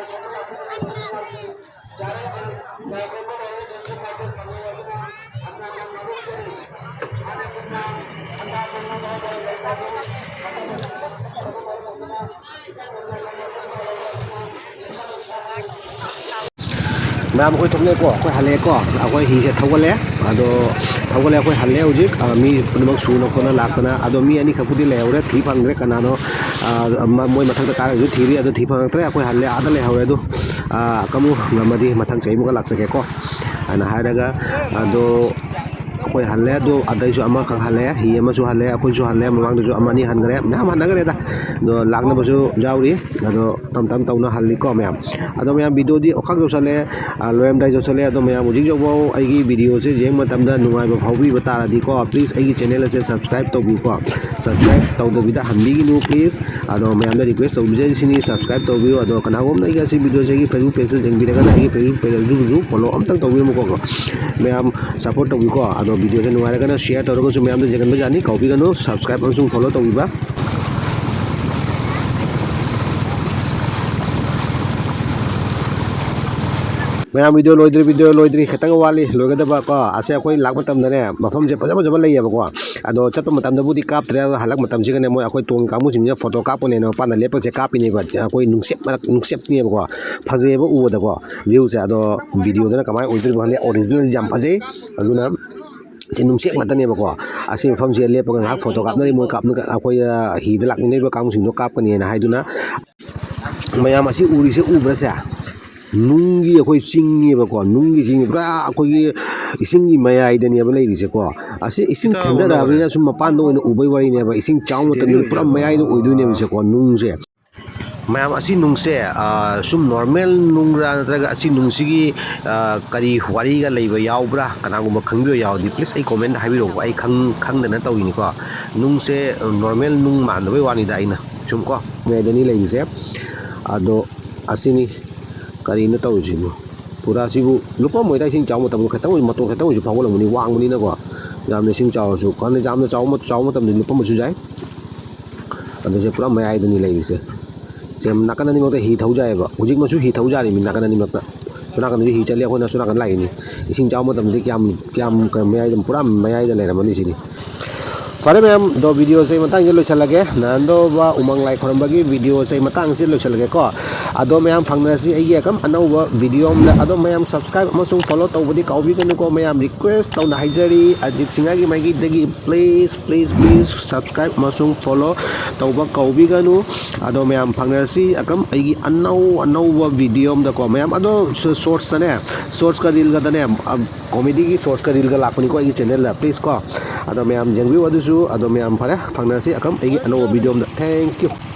ꯃꯌꯥꯝ ꯑꯩꯈꯣꯏ ꯊꯣꯛꯂꯛꯑꯦꯀꯣ, ꯑꯩꯈꯣꯏ ꯍꯜꯂꯛꯑꯦꯀꯣ꯫ ꯑꯩꯈꯣꯏ ꯍꯤꯁꯦ ꯊꯧꯒꯠꯂꯦ꯫ ꯑꯗꯣ ꯊꯧꯒꯠꯂꯦ, ꯑꯩꯈꯣꯏ ꯍꯜꯂꯦ ꯍꯧꯖꯤꯛ꯫ ꯑ, ꯃꯤ ꯄꯨꯝꯅꯃꯛ ꯁꯨꯅ ꯈꯣꯠꯅ ꯂꯥꯛꯇꯅ꯫ ꯑꯗꯣ ꯃꯤ ꯑꯅꯤꯈꯛꯄꯨꯗꯤ ꯂꯩꯍꯧꯔꯦ, ꯊꯤ ꯐꯪꯗ꯭ꯔꯦ꯫ ꯀꯅꯥꯅꯣ? ꯑ, ꯃ-, ꯃꯣꯏ ꯃꯊꯛꯇ ꯀꯥꯔꯒꯁꯨ ꯊꯤꯔꯤ, ꯑꯗꯣ ꯊꯤ ꯐꯪꯉꯛꯇ꯭ꯔꯦ꯫ ꯑꯩꯈꯣꯏ ꯍꯜꯂꯦ, ꯑꯥꯗ ꯂꯩꯍꯧꯔꯦ꯫ ꯑꯗꯣ, ꯑ, ꯀꯃꯨ ꯉꯝꯃꯗꯤ ꯃꯊꯪ ꯆꯍꯤꯃꯨꯛꯀ ꯂꯥꯛꯆꯒꯦꯀꯣ ꯍꯥꯏꯅ ꯍꯥꯏꯔꯒ, ꯑꯗꯣ ꯑꯩꯈꯣꯏ ꯍꯜꯂꯦ, ꯑꯗꯣ ꯑꯗꯩꯁꯨ ꯑꯃꯈꯛ ꯍꯜꯂꯦ, ꯍꯤ ꯑꯃꯁꯨ ꯍꯜꯂꯦ, ꯑꯩꯈꯣꯏꯁꯨ ꯍꯜꯂꯦ, ꯃꯃꯥꯡꯗꯁꯨ ꯑꯃ ꯑꯅꯤ ꯍꯟꯈ꯭ꯔꯦ, ꯃꯌꯥꯝ ꯍꯟꯅꯈ꯭ꯔꯦꯗ꯫ ꯑꯗꯣ ꯂꯥꯛꯅꯕꯁꯨ ꯌꯥꯎꯔꯤ꯫ ꯑꯗꯣ ꯇꯞ ꯇꯞ ꯇꯧꯅ ꯍꯜꯂꯤꯀꯣ ꯃꯌꯥꯝ꯫ ꯑꯗꯣ ꯃꯌꯥꯝ, ꯚꯤꯗꯤꯑꯣꯗꯤ ꯑꯣꯈꯥꯛ ꯌꯧꯁꯜꯂꯦ, ꯑ, ꯂꯣꯏꯔꯝꯗꯥꯏ ꯌꯧꯁꯜꯂꯦ꯫ ꯑꯗꯣ ꯃꯌꯥꯝ ꯍꯧꯖꯤꯛ ꯌꯧꯕ ꯑꯩꯒꯤ ꯚꯤꯗꯤꯑꯣꯁꯦ ꯌꯦꯡꯕ ꯃꯇꯝꯗ ꯅꯨꯡꯉꯥꯏꯕ ꯐꯥꯎꯕꯤꯕ ꯇꯥꯔꯗꯤꯀꯣ, please ꯑꯩꯒꯤ channel ꯑꯁꯦ subscribe ꯇꯧꯕꯤꯌꯨꯀꯣ꯫ Subscribe ꯇꯧꯗꯕꯤꯗ ꯍꯟꯕꯤꯒꯅꯨ please꯫ ꯑꯗꯣ ꯃꯌꯥꯝꯗ request ꯇꯧꯖꯔꯤꯁꯤꯅꯤ, subscribe ꯇꯧꯕꯤꯌꯨ꯫ ꯑꯗꯣ ꯀꯅꯥꯒꯨꯝꯕꯅ ꯑꯩꯒꯤ ꯑꯁꯤ ꯚꯤꯗꯤꯑꯣꯁꯦ ꯑꯩꯒꯤ Facebook pageꯇ ꯌꯦꯡꯕꯤꯔꯒꯅ ꯑꯩꯒꯤ Facebook pageꯇꯁꯨ follow ꯑꯝꯇꯪ ꯇꯧꯕꯤꯔꯝꯃꯨꯀꯣ꯫ ꯃꯌꯥꯝ support ꯇꯧꯕꯤꯌꯨꯀꯣ꯫ ꯑꯗꯣ ꯚꯤꯗꯤꯑꯣꯁꯦ ꯅꯨꯡꯉꯥꯏꯔꯒꯅ share ꯇꯧꯔꯒꯁꯨ ꯃꯌꯥꯝꯗ ꯌꯦꯡꯍꯟꯕ ꯌꯥꯅꯤ, ꯀꯥꯎꯕꯤꯒꯅꯨ꯫ Subscribe ꯑꯃꯁꯨꯡ follow ꯇꯧꯕꯤꯕ꯫ ꯃꯌꯥꯝ, ꯚꯤꯗꯤꯑꯣ ꯂꯣꯏꯗ꯭ꯔꯤ, ꯚꯤꯗꯤꯑꯣ ꯂꯣꯏꯗ꯭ꯔꯤ, ꯈꯤꯇꯪ ꯋꯥꯠꯂꯤ ꯂꯣꯏꯒꯗꯕ ꯀꯣ꯫ ꯑꯁꯦ ꯑꯩꯈꯣꯏ ꯂꯥꯛꯄ ꯃꯇꯝꯗꯅꯦ, ꯃꯐꯝꯁꯦ ꯐꯖ ꯐꯖꯕ ꯂꯩꯌꯦꯕꯀꯣ꯫ ꯑꯗꯣ ꯆꯠꯄ ꯃꯇꯝꯗꯕꯨꯗꯤ ꯀꯥꯞꯇ꯭ꯔꯦ, ꯑꯗꯣ ꯍꯜꯂꯛꯄ ꯃꯇꯝꯁꯤꯒꯅꯦ, ꯃꯣꯏ ꯑꯩꯈꯣꯏ ꯇꯣꯡ ꯀꯥꯡꯕꯨꯁꯤꯡꯁꯤꯅ photo ꯀꯥꯞꯄꯅꯦꯅ ꯃꯄꯥꯟꯗ ꯂꯦꯞꯄꯁꯦ ꯀꯥꯞꯄꯤꯅꯦꯕ꯫ ꯑꯩꯈꯣꯏ ꯅꯨꯡꯁꯤꯠ ꯃꯔꯛ, ꯅꯨꯡꯁꯤꯠꯅꯦꯕꯀꯣ, ꯐꯖꯩꯌꯦꯕ ꯎꯕꯗꯀꯣ viewꯁꯦ꯫ ꯑꯗꯣ ꯚꯤꯗꯤꯑꯣꯗꯅ ꯀꯃꯥꯏꯅ ꯑꯣꯏꯗꯣꯔꯤꯕꯅꯣ ꯈꯪꯗꯦ, original ꯌꯥꯝ ꯐꯖꯩ꯫ ꯑꯗꯨꯅ ꯁꯤ ꯅꯨꯡꯁꯤꯠ ꯉꯥꯛꯇꯅꯦꯕꯀꯣ꯫ ꯑꯁꯤ ꯃꯐꯝꯁꯤꯗ ꯂꯦꯞꯄꯒ ꯉꯥꯏꯍꯥꯛ photo ꯀꯥꯞꯅꯔꯤ꯫ ꯃꯣꯏ ꯀꯥꯞꯅ-, ꯑꯩꯈꯣꯏ, ꯑ, ꯍꯤꯗ ꯂꯥꯛꯃꯤꯟꯅꯔꯤꯕ ꯀꯥꯡꯕꯨꯁꯤꯡꯗꯣ ꯀꯥꯞꯀꯅꯤꯅ ꯍꯥꯏꯗꯨꯅ꯫ ꯃꯌꯥꯝ ꯑꯁꯤ ꯎꯔꯤꯁꯦ ꯎꯕ꯭ꯔꯥ ꯁꯦ? ꯅꯨꯡꯒꯤ ꯑꯩꯈꯣꯏ ꯆꯤꯡꯅꯦꯕꯀꯣ, ꯅꯨꯡꯒꯤ ꯆꯤꯡ, ꯄꯨꯔꯥ ꯑꯩꯈꯣꯏꯒꯤ ꯏꯁꯤꯡꯒꯤ ꯃꯌꯥꯏꯗꯅꯦꯕ ꯂꯩꯔꯤꯁꯦꯀꯣ꯫ ꯑꯁꯤ ꯏꯁꯤꯡ ꯊꯦꯟꯊꯔꯛꯑꯕꯅꯤꯅ ꯁꯨꯝ ꯃꯄꯥꯟꯗ ꯑꯣꯏꯅ ꯎꯕꯩ ꯋꯥꯔꯤꯅꯦꯕ, ꯏꯁꯤꯡ ꯆꯥꯎꯕ ꯃꯇꯝꯗꯗꯤ ꯄꯨꯔꯥ ꯃꯌꯥꯏꯗ ꯑꯣꯏꯗꯣꯏꯅꯦꯕ ꯁꯦꯀꯣ, ꯅꯨꯡꯁꯦ꯫ ꯃꯌꯥꯝ, ꯑꯁꯤ ꯅꯨꯡꯁꯦ, ꯑ, ꯁꯨꯝ normal ꯅꯨꯡꯔꯥ ꯅꯠꯇ꯭ꯔꯒ ꯑꯁꯤ ꯅꯨꯡꯁꯤꯒꯤ, ꯑ, ꯀꯔꯤ ꯋꯥꯔꯤꯒ ꯂꯩꯕ ꯌꯥꯎꯕ꯭ꯔꯥ? ꯀꯅꯥꯒꯨꯝꯕ ꯈꯪꯕꯤꯕ ꯌꯥꯎꯔꯗꯤ please ꯑꯩ comment ꯍꯥꯏꯕꯤꯔꯛꯎꯀꯣ꯫ ꯑꯩ ꯈꯪ-, ꯈꯪꯗꯅ ꯇꯧꯔꯤꯅꯤꯀꯣ꯫ ꯅꯨꯡꯁꯦ, ꯑ, normal ꯅꯨꯡ ꯃꯥꯟꯗꯕꯩ ꯋꯥꯅꯤꯗ, ꯑꯩꯅ ꯁꯨꯝ ꯀꯣ꯫ ꯃꯌꯥꯏꯗꯅꯤ ꯂꯩꯔꯤꯁꯦ꯫ ꯑꯗꯣ ꯑꯁꯤꯅꯤ꯫ ꯀꯔꯤꯅꯣ ꯇꯧꯔꯤꯁꯤꯕꯨ? ꯄꯨꯔꯥ ꯁꯤꯕꯨ ꯂꯨꯞꯄꯝꯃꯣꯏꯗ, ꯏꯁꯤꯡ ꯆꯥꯎꯕ ꯃꯇꯝꯗ ꯈꯤꯇꯪ ꯑꯣꯏꯔꯁꯨ, ꯃꯇꯣꯟ ꯈꯤꯇꯪ ꯑꯣꯏꯔꯁꯨ ꯐꯥꯎꯒꯠꯂꯝꯒꯅꯤ, ꯋꯥꯡꯕꯅꯤꯅꯀꯣ꯫ ꯌꯥꯝꯅ ꯏꯁꯤꯡ ꯆꯥꯎꯔꯁꯨ, ꯈꯪꯗꯦ, ꯌꯥꯝꯅ ꯆꯥꯎꯕ, ꯆꯥꯎꯕ ꯃꯇꯝꯗꯗꯤ ꯂꯨꯞꯄꯝꯕꯁꯨ ꯌꯥꯏ꯫ ꯑꯗꯨꯁꯦ ꯄꯨꯔꯥ ꯃꯌꯥꯏꯗꯅꯤ ꯂꯩꯔꯤꯁꯦ꯫ ꯁꯦ ꯅꯥꯀꯟ ꯑꯅꯤꯃꯛꯇ ꯍꯤ ꯊꯧ ꯌꯥꯏꯑꯕ꯫ ꯍꯧꯖꯤꯛꯃꯛꯁꯨ ꯍꯤ ꯊꯧ ꯌꯥꯔꯤꯃꯤ ꯅꯥꯀꯟ ꯑꯅꯤꯃꯛꯇ꯫ ꯁꯣꯝ ꯅꯥꯀꯟꯗꯗꯤ ꯍꯤ ꯆꯠꯂꯤ, ꯑꯩꯈꯣꯏꯅ ꯁꯣꯝ ꯅꯥꯀꯟ ꯂꯥꯛꯏꯅꯤ꯫ ꯏꯁꯤꯡ ꯆꯥꯎꯕ ꯃꯇꯝꯗꯗꯤ ꯀꯌꯥꯝ, ꯀꯌꯥꯝ ꯀ-, ꯃꯌꯥꯏꯗ, ꯄꯨꯔꯥ ꯃꯌꯥꯏꯗ ꯂꯩꯔꯝꯃꯅꯤ ꯁꯤꯗꯤ꯫ ꯐꯔꯦ ꯃꯌꯥꯝ, ꯑꯗꯣ video ꯁꯦ ꯃꯇꯥꯡꯁꯤꯗ ꯂꯣꯏꯁꯤꯜꯂꯒꯦ꯫ ꯅꯍꯥꯟꯗꯣꯕ ꯎꯃꯪ ꯂꯥꯏ ꯈꯣꯏꯔꯝꯕꯒꯤ video ꯁꯦ ꯃꯇꯥꯡꯁꯤꯗ ꯂꯣꯏꯁꯤꯜꯂꯒꯦꯀꯣ꯫ ꯑꯗꯣ ꯃꯌꯥꯝ ꯐꯪꯅꯔꯁꯤ ꯑꯩꯒꯤ ꯑꯀꯝ ꯑꯅꯧꯕ video ꯑꯃꯗ꯫ ꯑꯗꯣ ꯃꯌꯥꯝ subscribe ꯑꯃꯁꯨꯡ follow ꯇꯧꯕꯗꯤ ꯀꯥꯎꯕꯤꯒꯅꯨꯀꯣ꯫ ꯃꯌꯥꯝ request ꯇꯧꯅ ꯍꯥꯏꯖꯔꯤ, ꯑꯔꯖꯤꯠ ꯁꯤꯡꯍꯒꯤ ꯃꯥꯏꯀꯩꯗꯒꯤ please, please, please subscribe ꯑꯃꯁꯨꯡ follow ꯇꯧꯕ ꯀꯥꯎꯕꯤꯒꯅꯨ꯫ ꯑꯗꯣ ꯃꯌꯥꯝ ꯐꯪꯅꯔꯁꯤ ꯑꯀꯝ ꯑꯩꯒꯤ ꯑꯅꯧ ꯑꯅꯧꯕ video ꯑꯃꯗꯀꯣ ꯃꯌꯥꯝ꯫ ꯑꯗꯣ shorts ꯇꯅꯦ, shorts ꯀ reel ꯒꯗꯅꯦ, comedy ꯒꯤ shorts ꯀ reel ꯒ ꯂꯥꯛꯄꯅꯤꯀꯣ ꯑꯩꯒꯤ channel ꯗ, please ꯀꯣ꯫ ꯑꯗꯣ ꯃꯌꯥꯝ ꯌꯦꯡꯕꯤꯌꯨ ꯑꯗꯨꯁꯨ꯫ ꯑꯗꯣ ꯃꯌꯥꯝ ꯐꯔꯦ, ꯐꯪꯅꯔꯁꯤ ꯑꯀꯝ ꯑꯩꯒꯤ ꯑꯅꯧꯕ video ꯑꯃꯗ꯫ Thank you꯫